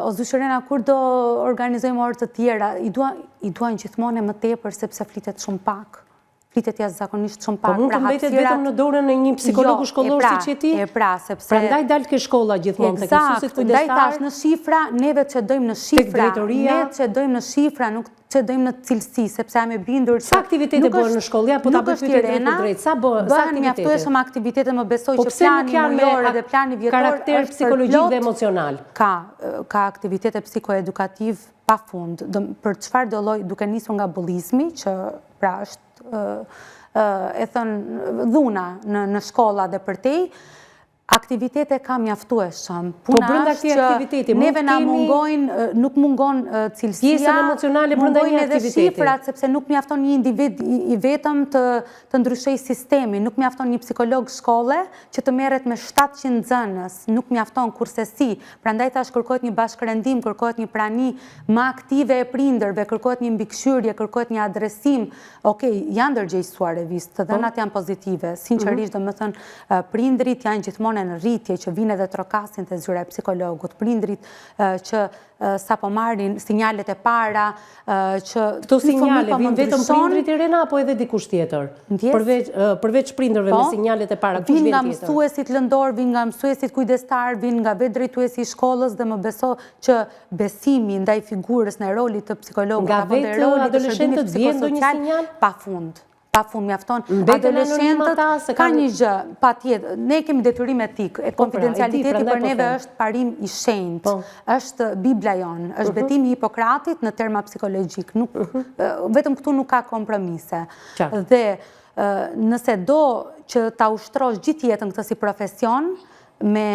o zysh Irena, kur do organizojmë orë të tjera, i duan gjithmonë e më tepër, sepse flitet shumë pak. Flitet jashtëzakonisht shumë po pak. Po mund të pra mbetet vetëm në dorën e një psikologu jo, shkollor pra, siç je ti? E pra, sepse... Prandaj dal ke shkolla gjithmonë, tek mësuesit kujdestarë. Ndaj thashë në shifra, neve çedojmë në shifra, ne çedojmë në shifra, nuk çedojmë në cilësi, sepse jam e bindur që... Sa aktivitete bëhen në shkollë, ja, po ta bëj pyetjen drejtpërdrejt, sa bëhen, sa aktivitete? Bëhen mjaftueshëm aktivitete, më beso po që plani mujor dhe plani vjetor karakter psikologjik dhe emocional. Ka, ka aktivitete psikoedukative pa fund, për çfarëdo lloj, duke nisur nga bullizmi, që pra është e thënë dhuna në, në shkolla dhe përtej, aktivitete ka mjaftueshëm. Po Puna po brenda këtij aktiviteti, neve na mungojnë, nuk mungon cilësia, pjesën emocionale brenda një aktiviteti. Mungojnë edhe shifrat, sepse nuk mjafton një individ i vetëm të të ndryshojë sistemin, nuk mjafton një psikolog shkolle që të merret me 700 nxënës, nuk mjafton kurrsesi. Prandaj thashë kërkohet një bashkërendim, kërkohet një prani më aktive e prindërve, kërkohet një mbikëqyrje, kërkohet një adresim. Okej, janë ndërgjegjësuar Evis, të po. dhënat janë pozitive. Sinqerisht, mhm. domethënë, prindërit janë gjithmonë në rritje që vijnë edhe trokasin te zyra e psikologut. Prindërit që sapo marrin sinjalet e para që Këto sinjale po vijnë vetëm prindërit Irena apo edhe dikush tjetër? Përveç përveç prindërve me po, sinjalet e para, kush vjen tjetër? Vijnë nga mësuesit lëndorë, vijnë nga mësuesit kujdestarë, vijnë nga vetë drejtuesi i shkollës dhe më beso që besimi ndaj figurës, ndaj rolit të psikologut apo ndaj rolit të shërbimit psikosocial pa fund pa fund mjafton. Adoleshentët ka një gjë, patjetër, ne kemi detyrim etik, e po, pra, konfidencialiteti për po neve është parim i shenjtë, po. është Bibla jonë, është mhm. betimi i Hipokratit në terma psikologjikë, mhm. vetëm këtu nuk ka kompromise. Dhe nëse do që ta ushtrosh gjithë jetën këtë si profesion, me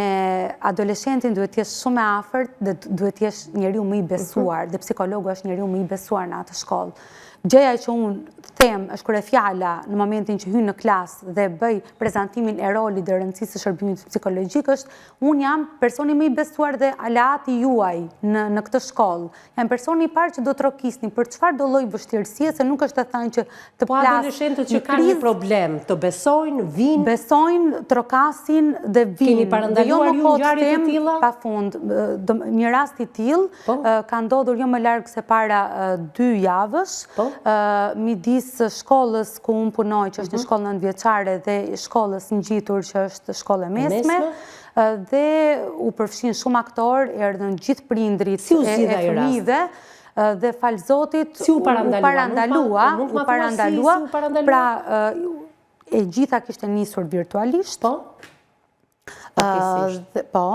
adoleshentin duhet të jesh shumë e afërt dhe duhet të jesh njeriu më i mhm. besuar dhe psikologu është njeriu më i besuar në atë shkollë. Gjëja që unë them është kryefjala në momentin që hyj në klasë dhe bëj prezantimin e rolit dhe rëndësisë së shërbimit psikologjik është unë jam personi më i besuar dhe aleati juaj në në këtë shkollë. Jam personi i parë që do trokisni për çfarëdo lloj vështirësie, se nuk është e thënë që të po plasë adoleshentët që kanë një problem, të besojnë, vijnë? Besojnë, trokasin dhe vijnë. Keni parandaluar jo ju ngjarje të tilla? Pa fund. Një rast i tillë po. ka ndodhur jo më larg se para dy javësh, po. midis shkollës ku unë punoj, që është një mhm. shkollë nëntëvjeçare dhe shkollës ngjitur që është shkollë e mesme dhe u përfshinë shumë aktorë, erdhën gjithë prindërit e fëmijëve dhe falë Zotit si u parandalua, u parandalua, pra. E gjitha kishte nisur virtualisht. Po? Po,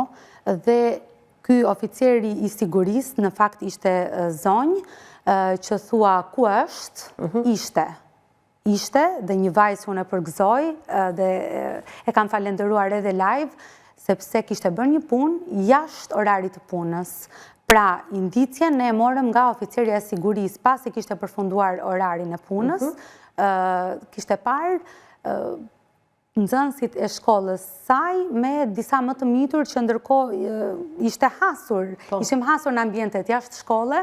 dhe ky oficeri i sigurisë, në fakt ishte zonjë, që thua ku është, mhm. ishte. Ishte, dhe një vajzë unë e përgëzoj, dhe e kam falenderuar edhe live, sepse kishte bërë një punë jashtë orarit të punës. Pra, indicien ne e morëm nga oficerja e sigurisë, pasi kishte përfunduar orarin e punës, mhm. kishte parë nxënësit e shkollës saj me disa më të mitur që ndërkohë ishte hasur, po. ishim hasur në ambientet jashtë shkolle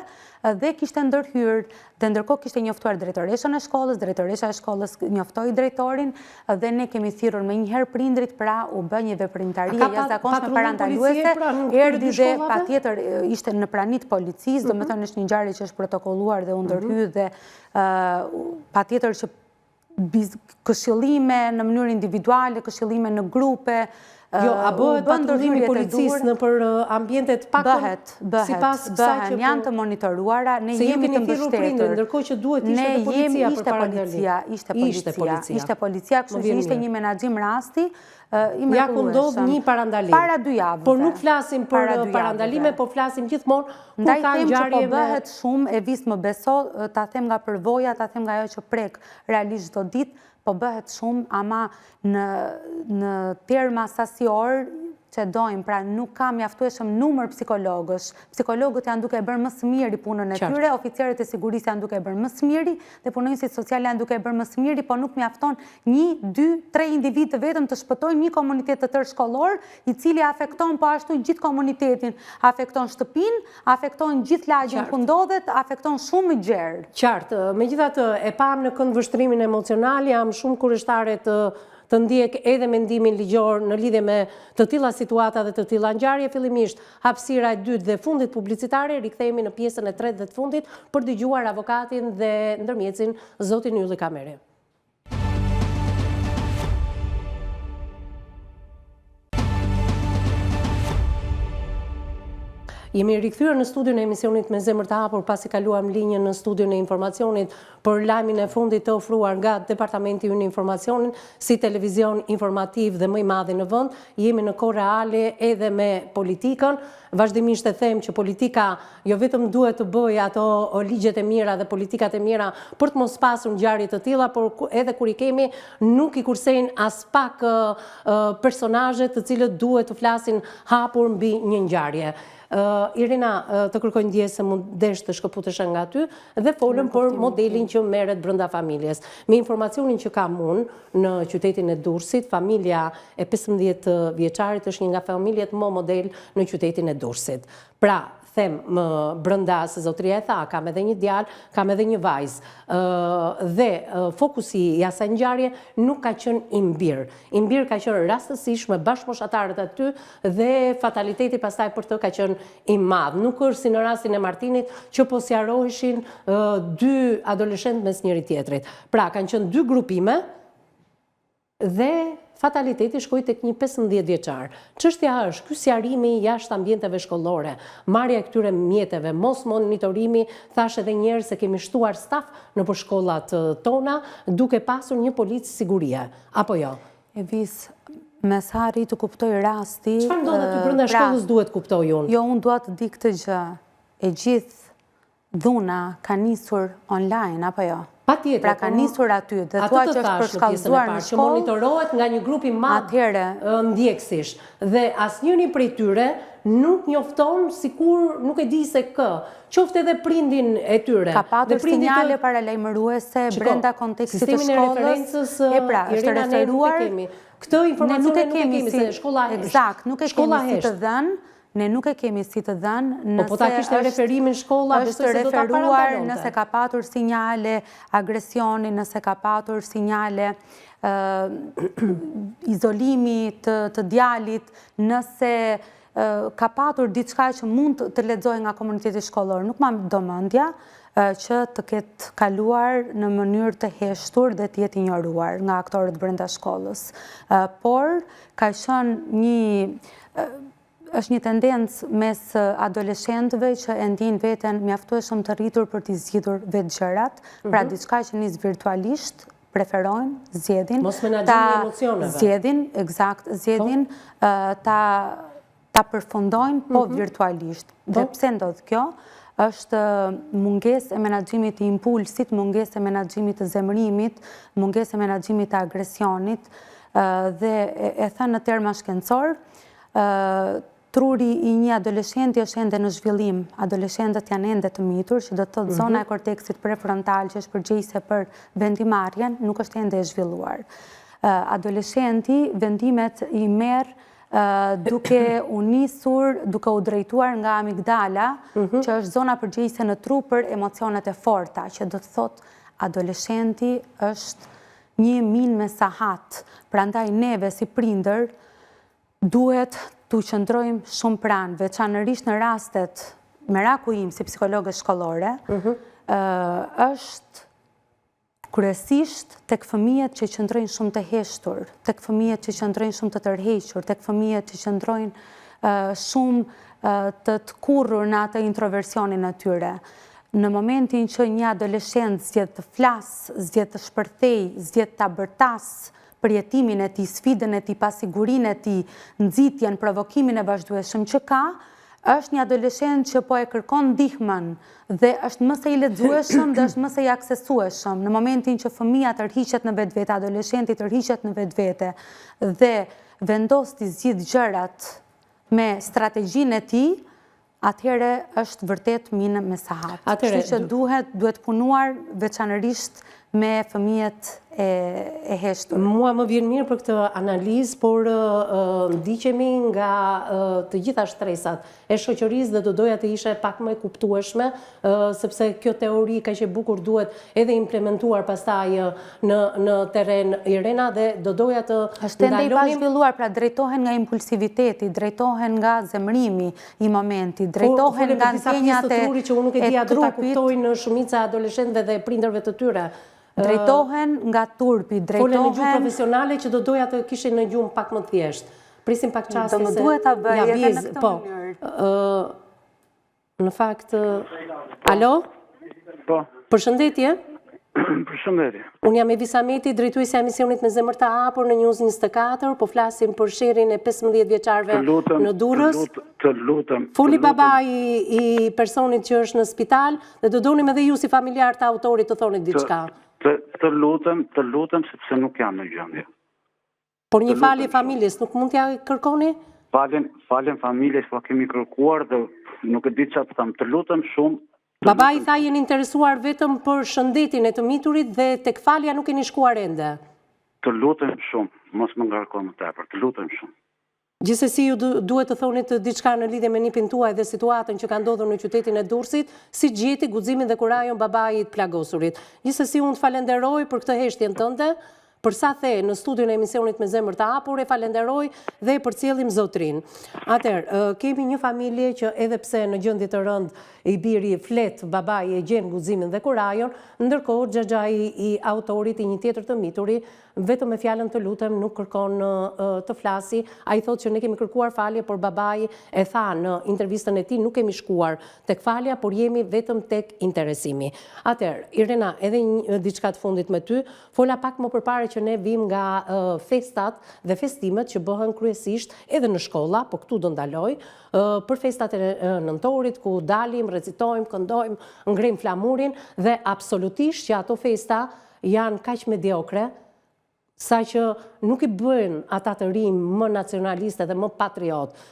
dhe kishte ndërhyrë dhe ndërkohë kishte njoftuar drejtoreshën e shkollës, drejtoresha e shkollës njoftoi drejtorin dhe ne kemi thirrur menjëherë prindërit, pra u bë një veprimtari e jashtëzakonshme parandaluese, pra, erdhi dhe patjetër ishte në prani të policisë, mhm. domethënë është një ngjarje që është protokolluar dhe u ndërhy mhm. dhe patjetër që këshillime në mënyrë individuale, këshillime në grupe, Jo, a bëhet patrullimi i policisë nëpër ambientet pak Bëhet, bëhet, bëhen, janë po- të monitoruara, ne jemi të mbështetur. Ndërkohë që duhet ishte dhe policia për policia, ishte policia, ishte policia, kështu që ishte një menaxhim rasti i Ja ku ndodh një parandalim. Para dy javëve. Por nuk flasim për parandalime, po flasim gjithmonë kur ka ngjarje me... Ndaj them që po bëhet shumë, Evis më beso, ta them nga përvoja, ta them nga ajo që prek realisht çdo ditë, po bëhet shumë, ama në, në terma sasior që dojmë, pra nuk ka mjaftueshëm numër psikologësh. Psikologët janë duke bërë më së miri punën e tyre, oficerët e sigurisë janë duke bërë më së miri, dhe punonjësit social janë duke bërë më së miri, po nuk mjafton një, dy, tre individë të vetëm të shpëtojnë një komunitet të tërë shkollor, i cili afekton po ashtu gjithë komunitetin, afekton shtëpinë, afekton gjithë lagjen ku ndodhet, afekton shumë më gjerë. Qartë. Megjithatë, e pamë në këndvështrimin emocional, jam shumë kureshtare të të ndjek edhe mendimin ligjor në lidhje me të tilla situata dhe të tilla ngjarje. Fillimisht, hapësira e dytë dhe fundit publicitare, rikthehemi në pjesën e tretë dhe të fundit për dëgjuar avokatin dhe ndërmjetësin zotin Ylli Kameri. Jemi rikthyer në studion e emisionit me zemër të hapur pasi kaluam linjën në studion e informacionit për lajmin e fundit të ofruar nga Departamenti ynë i Informacionit si televizion informativ dhe më i madhi në vend. Jemi në kohë reale edhe me politikën. Vazhdimisht e them që politika jo vetëm duhet të bëjë ato ligjet e mira dhe politikat e mira për të mos pasur ngjarje të tilla, por edhe kur i kemi nuk i kursejnë aspak personazhet të cilët duhet të flasin hapur mbi një ngjarje. Irina, të kërkoj ndjesë se m'u desh të shkëputesha nga ty dhe folëm për modelin që merret brenda familjes. Me informacionin që kam unë në qytetin e Durrësit, familja e 15 vjeçarit është një nga familjet më model në qytetin e Durrësit. Pra, them më brenda se zotëria e tha, kam edhe një djalë, kam edhe një vajzë. Dhe fokusi i asaj ngjarje nuk ka qenë im bir. Im bir ka qenë rastësisht me bashkëmoshatarët aty dhe fataliteti pastaj për të ka qenë i madh. Nuk është si në rastin e Martinit që po sqaroheshin dy adoleshentë mes njëri-tjetrit. Pra, kanë qenë dy grupime, Dhe fataliteti shkoi tek një 15 vjeçar. Çështja është, ky sqarimi jashtë ambienteve shkollore, marrja e këtyre mjeteve, mos monitorimi, thashë edhe një herë se kemi shtuar staf nëpër shkollat tona, duke pasur një polic sigurie, apo jo? Evis, me sa arrij të kuptoj rasti... Çfarë ndodh aty brenda pra, shkollës duhet kuptoj unë? Jo, unë dua të di këtë gjë. E gjithë Dhuna ka nisur online, apo jo? Patjetër. Pra ka po, nisur aty, dhe thua që është përshkallëzuar në shkollë. Që monitorohet nga një grup i madh ndjekësish. Dhe asnjëri prej tyre nuk njofton sikur nuk e di se kë, qoftë edhe prindin e tyre. Ka patur sinjale paralajmëruese brenda kontekstit të shkollës. E pra, është referuar. Këtë informacion nuk e kemi, se shkolla hesht. Ekzakt, nuk e kemi si të dhënë, Ne nuk e kemi si të dhënë, po, po ta kishte referimin shkolla, besoj se do ta parandalonte. Nëse ka patur sinjale agresioni, nëse ka patur sinjale izolimi të djalit, nëse ka patur diçka që mund të lexohej nga komuniteti shkollor, nuk ma do mendja që të ketë kaluar në mënyrë të heshtur dhe të jetë injoruar nga aktorët brenda shkollës. Por, ka qenë një Është një tendencë mes adoleshentëve që e ndjejnë veten mjaftueshëm të rritur për t'i zgjidhur vetë gjërat, pra mhm. diçka që nis virtualisht, Preferojnë, zgjedhin, Mosmenaxhimi i emocioneve. Zgjedhin, ekzakt, zgjedhin po. ta ta përfundojnë po mhm. virtualisht. Dhe po. pse ndodh kjo? Është mungesë e menaxhimit të impulsit, mungesë e menaxhimit të zemërimit, mungesë e menaxhimit të agresionit dhe e thënë në terma shkencorë, Truri i një adoleshenti është ende në zhvillim, adoleshentët janë ende të mitur, që do të thotë zona e korteksit prefrontal që është përgjegjëse për vendimmarrjen, nuk është ende e zhvilluar. Adoleshenti vendimet i merr duke u nisur, duke u drejtuar nga amigdala, mhm. që është zona përgjegjëse në tru për emocionet e forta, që do të thotë adoleshenti është një minë me sahat. Prandaj neve si prindër Duhet t'u qëndrojmë shumë pranë, veçanërisht në rastet, meraku im si psikologe shkollore, mhm. është kryesisht tek fëmijët që qëndrojnë shumë të heshtur, tek fëmijët që qëndrojnë shumë të tërhequr, tek fëmijët që qëndrojnë shumë të tkurrur në atë introversionin e tyre. Në momentin që një adoleshent zgjedh të flasë, zgjedh të shpërthejë, zgjedh ta bërtasë përjetimin e tij, sfidën e tij, pasigurinë e tij, nxitjen, provokimin e vazhdueshëm që ka, është një adoleshent që po e kërkon ndihmën dhe është më se i lexueshëm dhe është më se i aksesueshëm. Në momentin që fëmija tërhiqet në vetvete, adoleshenti tërhiqet në vetvete dhe vendos t'i zgjidhë gjërat me strategjinë e tij, atëherë është vërtet minë me sahat. Kështu që duhet duhet punuar veçanërisht me fëmijët e, e heshtur. Mua më vjen mirë për këtë analizë, por ndiqemi nga të gjitha shtresat e shoqërisë dhe do doja të ishe pak më e kuptueshme, sepse kjo teori kaq e bukur duhet edhe implementuar pastaj në në terren Irena dhe do doja të ndalonim. Është ende i pazhvilluar, pra drejtohen nga impulsiviteti, drejtohen nga zemërimi, i momentit, drejtohen nga ndjenjat e trupit. Trurit që unë nuk e di a do ta kuptojnë shumica e adoleshentëve dhe prindërve të tyre. Drejtohen nga turpi, drejtohen... Fole në gjuhë profesionale që do doja të kishin në gjuhë pak më thjesht. Presim pak çaste se... Do më duhet ta bëj edhe në këtë po, mënyrë. Në fakt, alo? Po. Përshëndetje. Përshëndetje. Unë jam Evisa Meti, drejtuesja e emisionit me zemër të hapur në News 24, po flasim për sherrin e 15 vjeçarëve në Durrës. Të lutem. Foli babai i personit që është në spital dhe do donim edhe ju si familjar të autorit të thonit diçka. Të, të lutem, të lutem sepse nuk jam në gjendje. Por një falje familjes nuk mund t'ia kërkoni? Faljen, faljen familjes ua kemi kërkuar dhe nuk e di çfarë të them. Të lutem shumë. Babai tha jeni interesuar vetëm për shëndetin e të miturit dhe tek falja nuk keni shkuar ende. Të lutem shumë, mos më ngarko më tepër, të lutem shumë. Gjithsesi ju duhet të thonit diçka në lidhje me nipin tuaj dhe situatën që ka ndodhur në qytetin e Durrësit, si gjeti guximin dhe kurajon babai i të plagosurit. Gjithsesi unë të falenderoj për këtë heshtjen tënde, për sa the në studion e emisionit me zemër të hapur, e falenderoj dhe e përcjellim zotërinë. Atëherë, kemi një familje që edhe pse në gjendje të rëndë i biri flet, babai e gjen guximin dhe kurajon, ndërkohë xhaxhai i autorit i një tjetër të mituri Vetëm me fjalën të lutem nuk kërkon të flasi, ai thotë që ne kemi kërkuar falje por babai e tha në intervistën e tij nuk kemi shkuar tek falja por jemi vetëm tek interesimi. Atëherë, Irena edhe një diçka të fundit me ty, fola pak më përpara që ne vijmë nga festat dhe festimet që bëhen kryesisht edhe në shkolla, po këtu do ndaloj, për festat e nëntorit ku dalim, recitojmë, këndojmë, ngrejmë flamurin dhe absolutisht që ato festa janë kaq mediokre, saqë nuk i bëjnë ata të rinj më nacionalistë dhe më patriotë.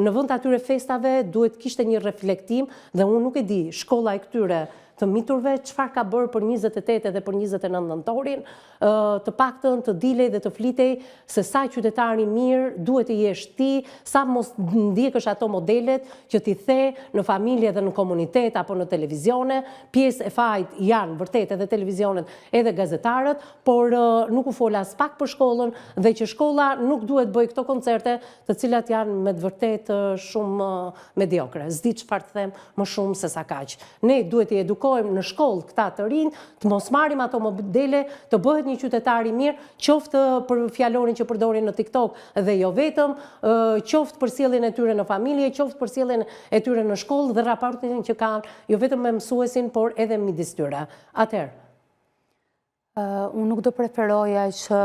Në vend të atyre festave duhet të kishte një reflektim dhe unë nuk e di shkolla e këtyre të miturve çfarë ka bërë për 28 edhe për 29 nëntorin, të paktën të dilej dhe të flitej se sa qytetar i mirë duhet të jesh ti, sa mos ndjekësh ato modelet që t'i the në familje dhe në komunitet apo në televizione, Pjesë e fajit janë vërtet edhe televizionet edhe gazetarët, por nuk u fol aspak për shkollën dhe që shkolla nuk duhet bëjë këto koncerte të cilat janë me të vërtetë shumë mediokre. S'di çfarë të them më shumë se sa kaq. Ne duhet t'i edukojmë në shkollë këta të rinj, të mos marrim ato modele, të bëhet një qytetar i mirë, qoftë për fjalorin që përdorin në TikTok dhe jo vetëm, qoftë për sjelljen e tyre në familje, qoftë për sjelljen e tyre në shkollë dhe raportin që kanë jo vetëm me mësuesin, por edhe midis tyre. Atëherë. Unë nuk do preferoja që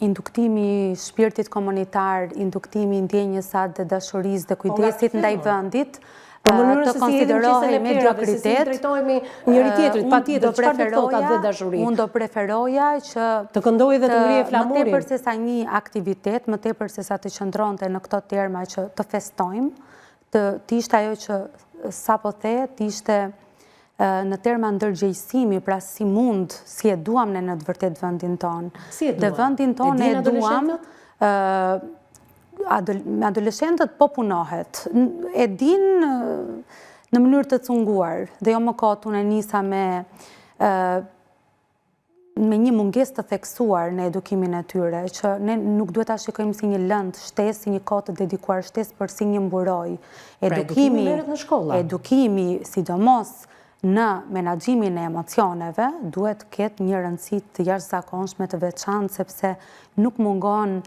induktimi i shpirtit komunitar, induktimi i ndjenjës së atdhedashurisë dhe po, kujdesit ndaj vendit, Po mënyrën se si hedhim qesen e plehrave, se si i drejtohemi njëri tjetrit, patjetër, çfarë do të thotë atdhedashuri? Unë do preferoja që të këndojë dhe të ngrije flamurin. Më tepër se sa një aktivitet, më tepër se sa të qëndronte në këto terma që të festojmë, të të ishte ajo që sapo the, të ishte në terma ndërgjegjësimi, pra si mund, si e duam ne në të vërtetë vendin tonë. Si e duam? Dhe vendin tonë e duam, me adoleshentët po punohet. E dinë në mënyrë të cunguar, dhe jo më kot unë e nisa me me një mungesë të theksuar në edukimin e tyre, që ne nuk duhet ta shikojmë si një lëndë shtesë, si një kohë të dedikuar shtesë, por si një mburojë. Pra, edukimi merret në shkolla. Edukimi, sidomos në menaxhimin e emocioneve, duhet të ketë një rëndësi të jashtëzakonshme të veçantë, sepse nuk mungon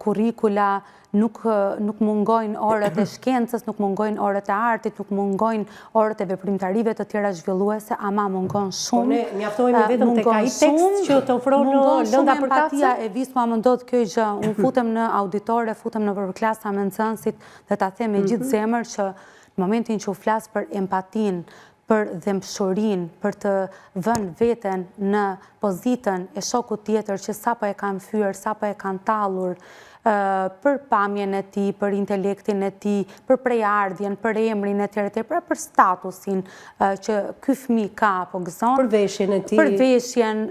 kurrikula, Nuk nuk mungojnë orët e shkencës, nuk mungojnë orët e artit, nuk mungojnë orët e veprimtarive të tjera zhvilluese, ama mungon po shumë. Po ne mjaftohemi vetëm tek ai tekst që të ofron lënda përkatëse. Empatia e vis mua më ndodh kjo gjë. Unë futem në auditore, futem nëpër klasa me nxënësit dhe ta them me gjithë mhm. zemër që në momentin që u flas për empatinë, për dhembshurinë, për të vënë veten në pozitën e shokut tjetër që sapo e kanë fyer, sapo e kanë tallur, për pamjen e tij, për intelektin e tij, për prejardhjen, për emrin e tjera e tjera, pra për statusin që ky fëmijë ka apo gëzon. Për veshjen e tij. Për veshjen,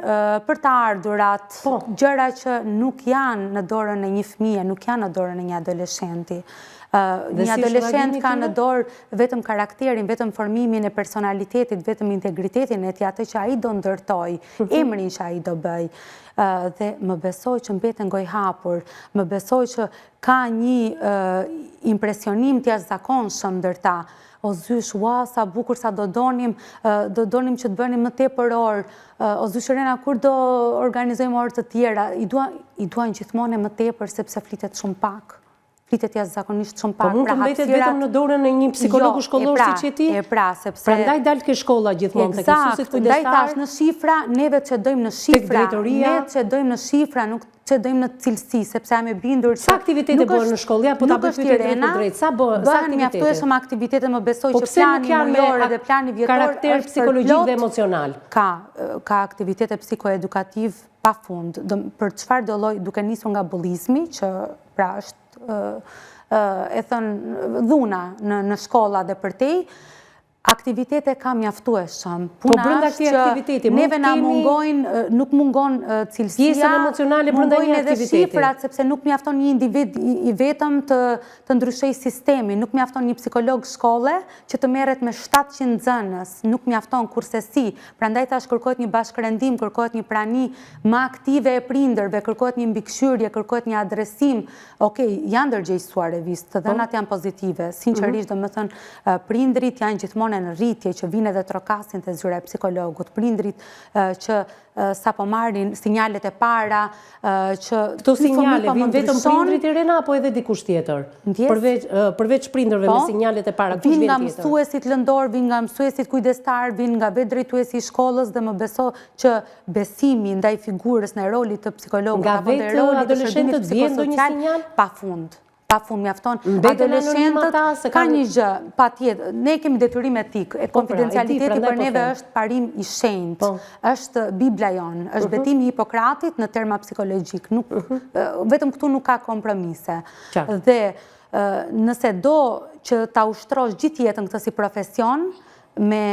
për të ardhurat, po. gjëra që nuk janë në dorën e një fëmije, nuk janë në dorën e një adoleshenti. Një adoleshent ka në dorë vetëm karakterin, vetëm formimin e personalitetit, vetëm integritetin e tij, atë që ai do ndërtojë, mhm. emrin që ai do bëjë. Dhe më beso që mbeten gojëhapur, më beso që ka një impresionim të jashtëzakonshëm ndër ta. O zysh, ua, sa bukur, sa do donim, do donim që të bënim më tepër orë, o zysh Irena, kur do organizojmë orë të tjera, i duan gjithmonë e më tepër, sepse flitet shumë pak. Flitet jashtëzakonisht shumë po pak. Po mund të pra mbetet vetëm në dorën e një psikologu jo, shkollor pra, siç je ti? E pra, sepse... Prandaj dal ke shkolla gjithmonë, tek mësuesit kujdestarë. Ndaj thashë në shifra, neve çedojmë në shifra, ne çedojmë në shifra, nuk çedojmë në cilësi, sepse jam e bindur që... Sa aktivitete bëhen në shkollë, ja, po ta bëj pyetjen drejtpërdrejt, sa bëhen, sa aktivitete? Bëhen mjaftueshëm aktivitete, më beso po që plani mujor dhe plani vjetor karakter psikologjik dhe emocional. Ka, ka aktivitete psikoedukativ pa fund, për çfarëdo lloj, duke nisur nga bullizmi, që pra është e thënë dhuna në, në shkolla dhe përtej, aktivitete ka mjaftueshëm. Po Puna brenda këtij aktiviteti, neve na mungojnë, nuk mungon cilësia, pjesën emocionale brenda një aktiviteti. Mungojnë edhe shifrat, sepse nuk mjafton një individ i vetëm të, të ndryshojë sistemin, nuk mjafton një psikolog shkolle që të merret me 700 nxënës, nuk mjafton kurrsesi. Prandaj thashë kërkohet një bashkërendim, kërkohet një prani më aktive e prindërve, kërkohet një mbikëqyrje, kërkohet një adresim. Okej, janë ndërgjegjësuar Evis, të po. dhënat janë pozitive. Sinqerisht, mhm. domethënë, prindërit janë gjithmonë në rritje që vijnë edhe trokasin te zyra e psikologut. Prindërit që sapo marrin sinjalet e para që Këto sinjale po vijnë vetëm prindërit Irena apo edhe dikush tjetër? Përveç përveç prindërve me po, sinjalet e para, kush vjen tjetër? Vijnë nga mësuesit lëndorë, vijnë nga mësuesit kujdestarë, vijnë nga vetë drejtuesi i shkollës dhe më beso që besimi ndaj figurës, ndaj rolit të psikologut apo ndaj rolit të shërbimit psikosocial pa fund pa fund mjafton. Adoleshentët ka një gjë, patjetër, ne kemi detyrim etik, e po, pra, konfidencialiteti për po neve është parim i shenjtë, po. është Bibla jonë, është mhm. betimi i Hipokratit në terma psikologjikë, mhm. vetëm këtu nuk ka kompromise. Dhe nëse do që ta ushtrosh gjithë jetën këtë si profesion, me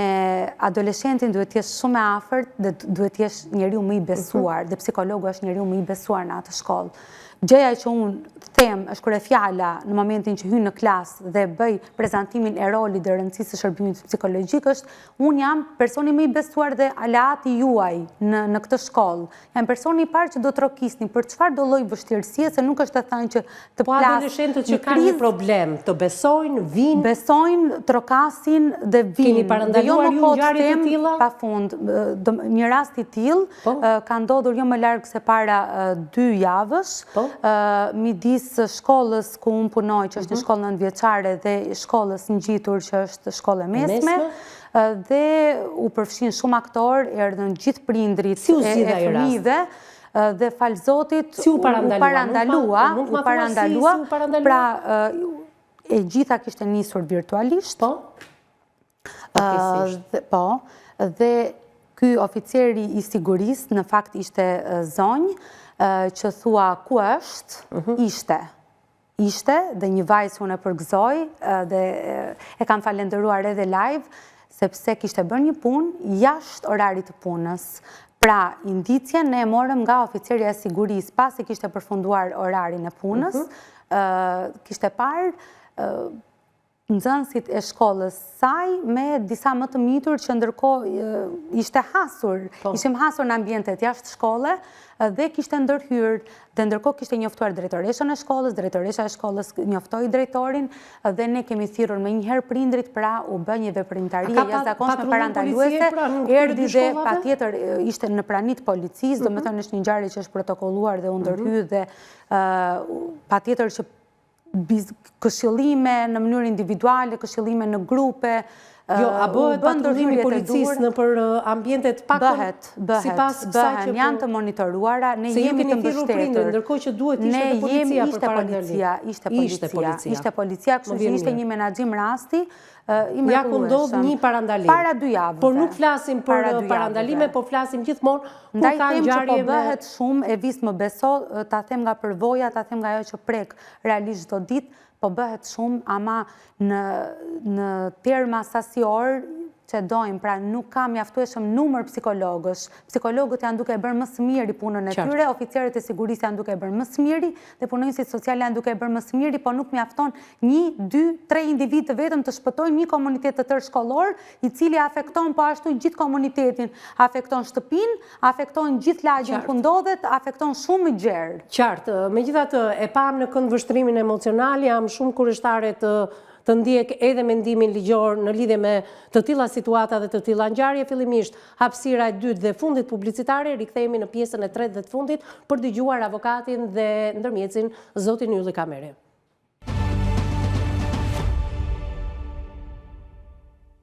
adoleshentin duhet të jesh shumë e afërt dhe duhet të jesh njeriu më i mhm. besuar dhe psikologu është njeriu më i besuar në atë shkollë. Gjëja që unë them është kryefjala në momentin që hyj në klasë dhe bëj prezantimin e rolit dhe rëndësisë së shërbimit psikologjik është unë jam personi më i besuar dhe aleati juaj në në këtë shkollë. Jam personi i parë që do trokisni për çfarëdo lloj vështirësie, se nuk është e thënë që të po plasë adoleshentët që kanë një problem, të besojnë, vijnë? Besojnë, trokasin dhe vijnë. Keni parandaluar jo ju ngjarje të tilla? Pa fund. Një rast i tillë po. ka ndodhur jo më larg se para dy javësh, po. Midis shkollës ku unë punoj, që është një mhm. shkollë nëntëvjeçare dhe shkollës ngjitur që është shkollë e mesme, dhe u përfshinë shumë aktorë, erdhën gjithë prindërit e fëmijëve, dhe falë Zotit u parandalua, u parandalua, pra e gjitha kishte nisur virtualisht. Po? Po, dhe ky oficeri i sigurisë, në fakt ishte zonjë, që thua ku është, mhm. ishte. Ishte, dhe një vajzë unë e përgëzoj, dhe e kam falenderuar edhe live, sepse kishte bërë një punë jashtë orarit të punës. Pra, indicien ne e morëm nga oficerja e sigurisë, pasi kishte përfunduar orarin e punës, mhm. kishte parë nxënësit e shkollës saj me disa më të mitur që ndërkohë ishte hasur, po. ishim hasur në ambientet jashtë shkolle dhe kishte ndërhyrë dhe ndërkohë kishte njoftuar drejtoreshën e shkollës, drejtoresha e shkollës njoftoi drejtorin dhe ne kemi thirrur menjëherë prindërit, pra u bë një veprimtari e jashtëzakonshme parandaluese, pra, erdhi dhe patjetër ishte në prani të policisë, mhm. domethënë është një ngjarje që është protokolluar dhe u ndërhy mhm. dhe patjetër që këshillime në mënyrë individuale, këshillime në grupe, Jo, a bëhet patrullimi i policisë nëpër ambientet pak Bëhet, bëhet, bëhen, janë po- të monitoruara, ne jemi të mbështetur. Ndërkohë që duhet ishte dhe policia për policia, ishte policia, ishte policia, kështu që ishte një menaxhim rasti i Ja ku ndodh një parandalim. Para dy javëve. Por nuk flasim për parandalime, po flasim gjithmonë kur ka ngjarje me... Ndaj them që po bëhet shumë, Evis më beso, ta them nga përvoja, ta them nga ajo që prek realisht çdo ditë, po bëhet shumë, ama në në terma sasior që dojmë, pra nuk ka mjaftueshëm numër psikologësh. Psikologët janë duke bërë më së miri punën e tyre, oficerët e sigurisë janë duke bërë më së miri dhe punonjësit socialë janë duke bërë më së miri, po nuk mjafton një, dy, tre individë të vetëm të shpëtojnë një komunitet të tërë shkollor, i cili afekton po ashtu gjithë komunitetin, afekton shtëpinë, afekton gjithë lagjen ku ndodhet, afekton shumë më gjerë. Qartë. Megjithatë, e pamë në këndvështrimin emocional, jam shumë kureshtare të të ndjek edhe mendimin ligjor në lidhje me të tilla situata dhe të tilla ngjarje. Fillimisht, hapësira e dytë dhe fundit publicitare, rikthehemi në pjesën e tretë dhe të fundit për dëgjuar avokatin dhe ndërmjetësin zotin Ylli Kameri.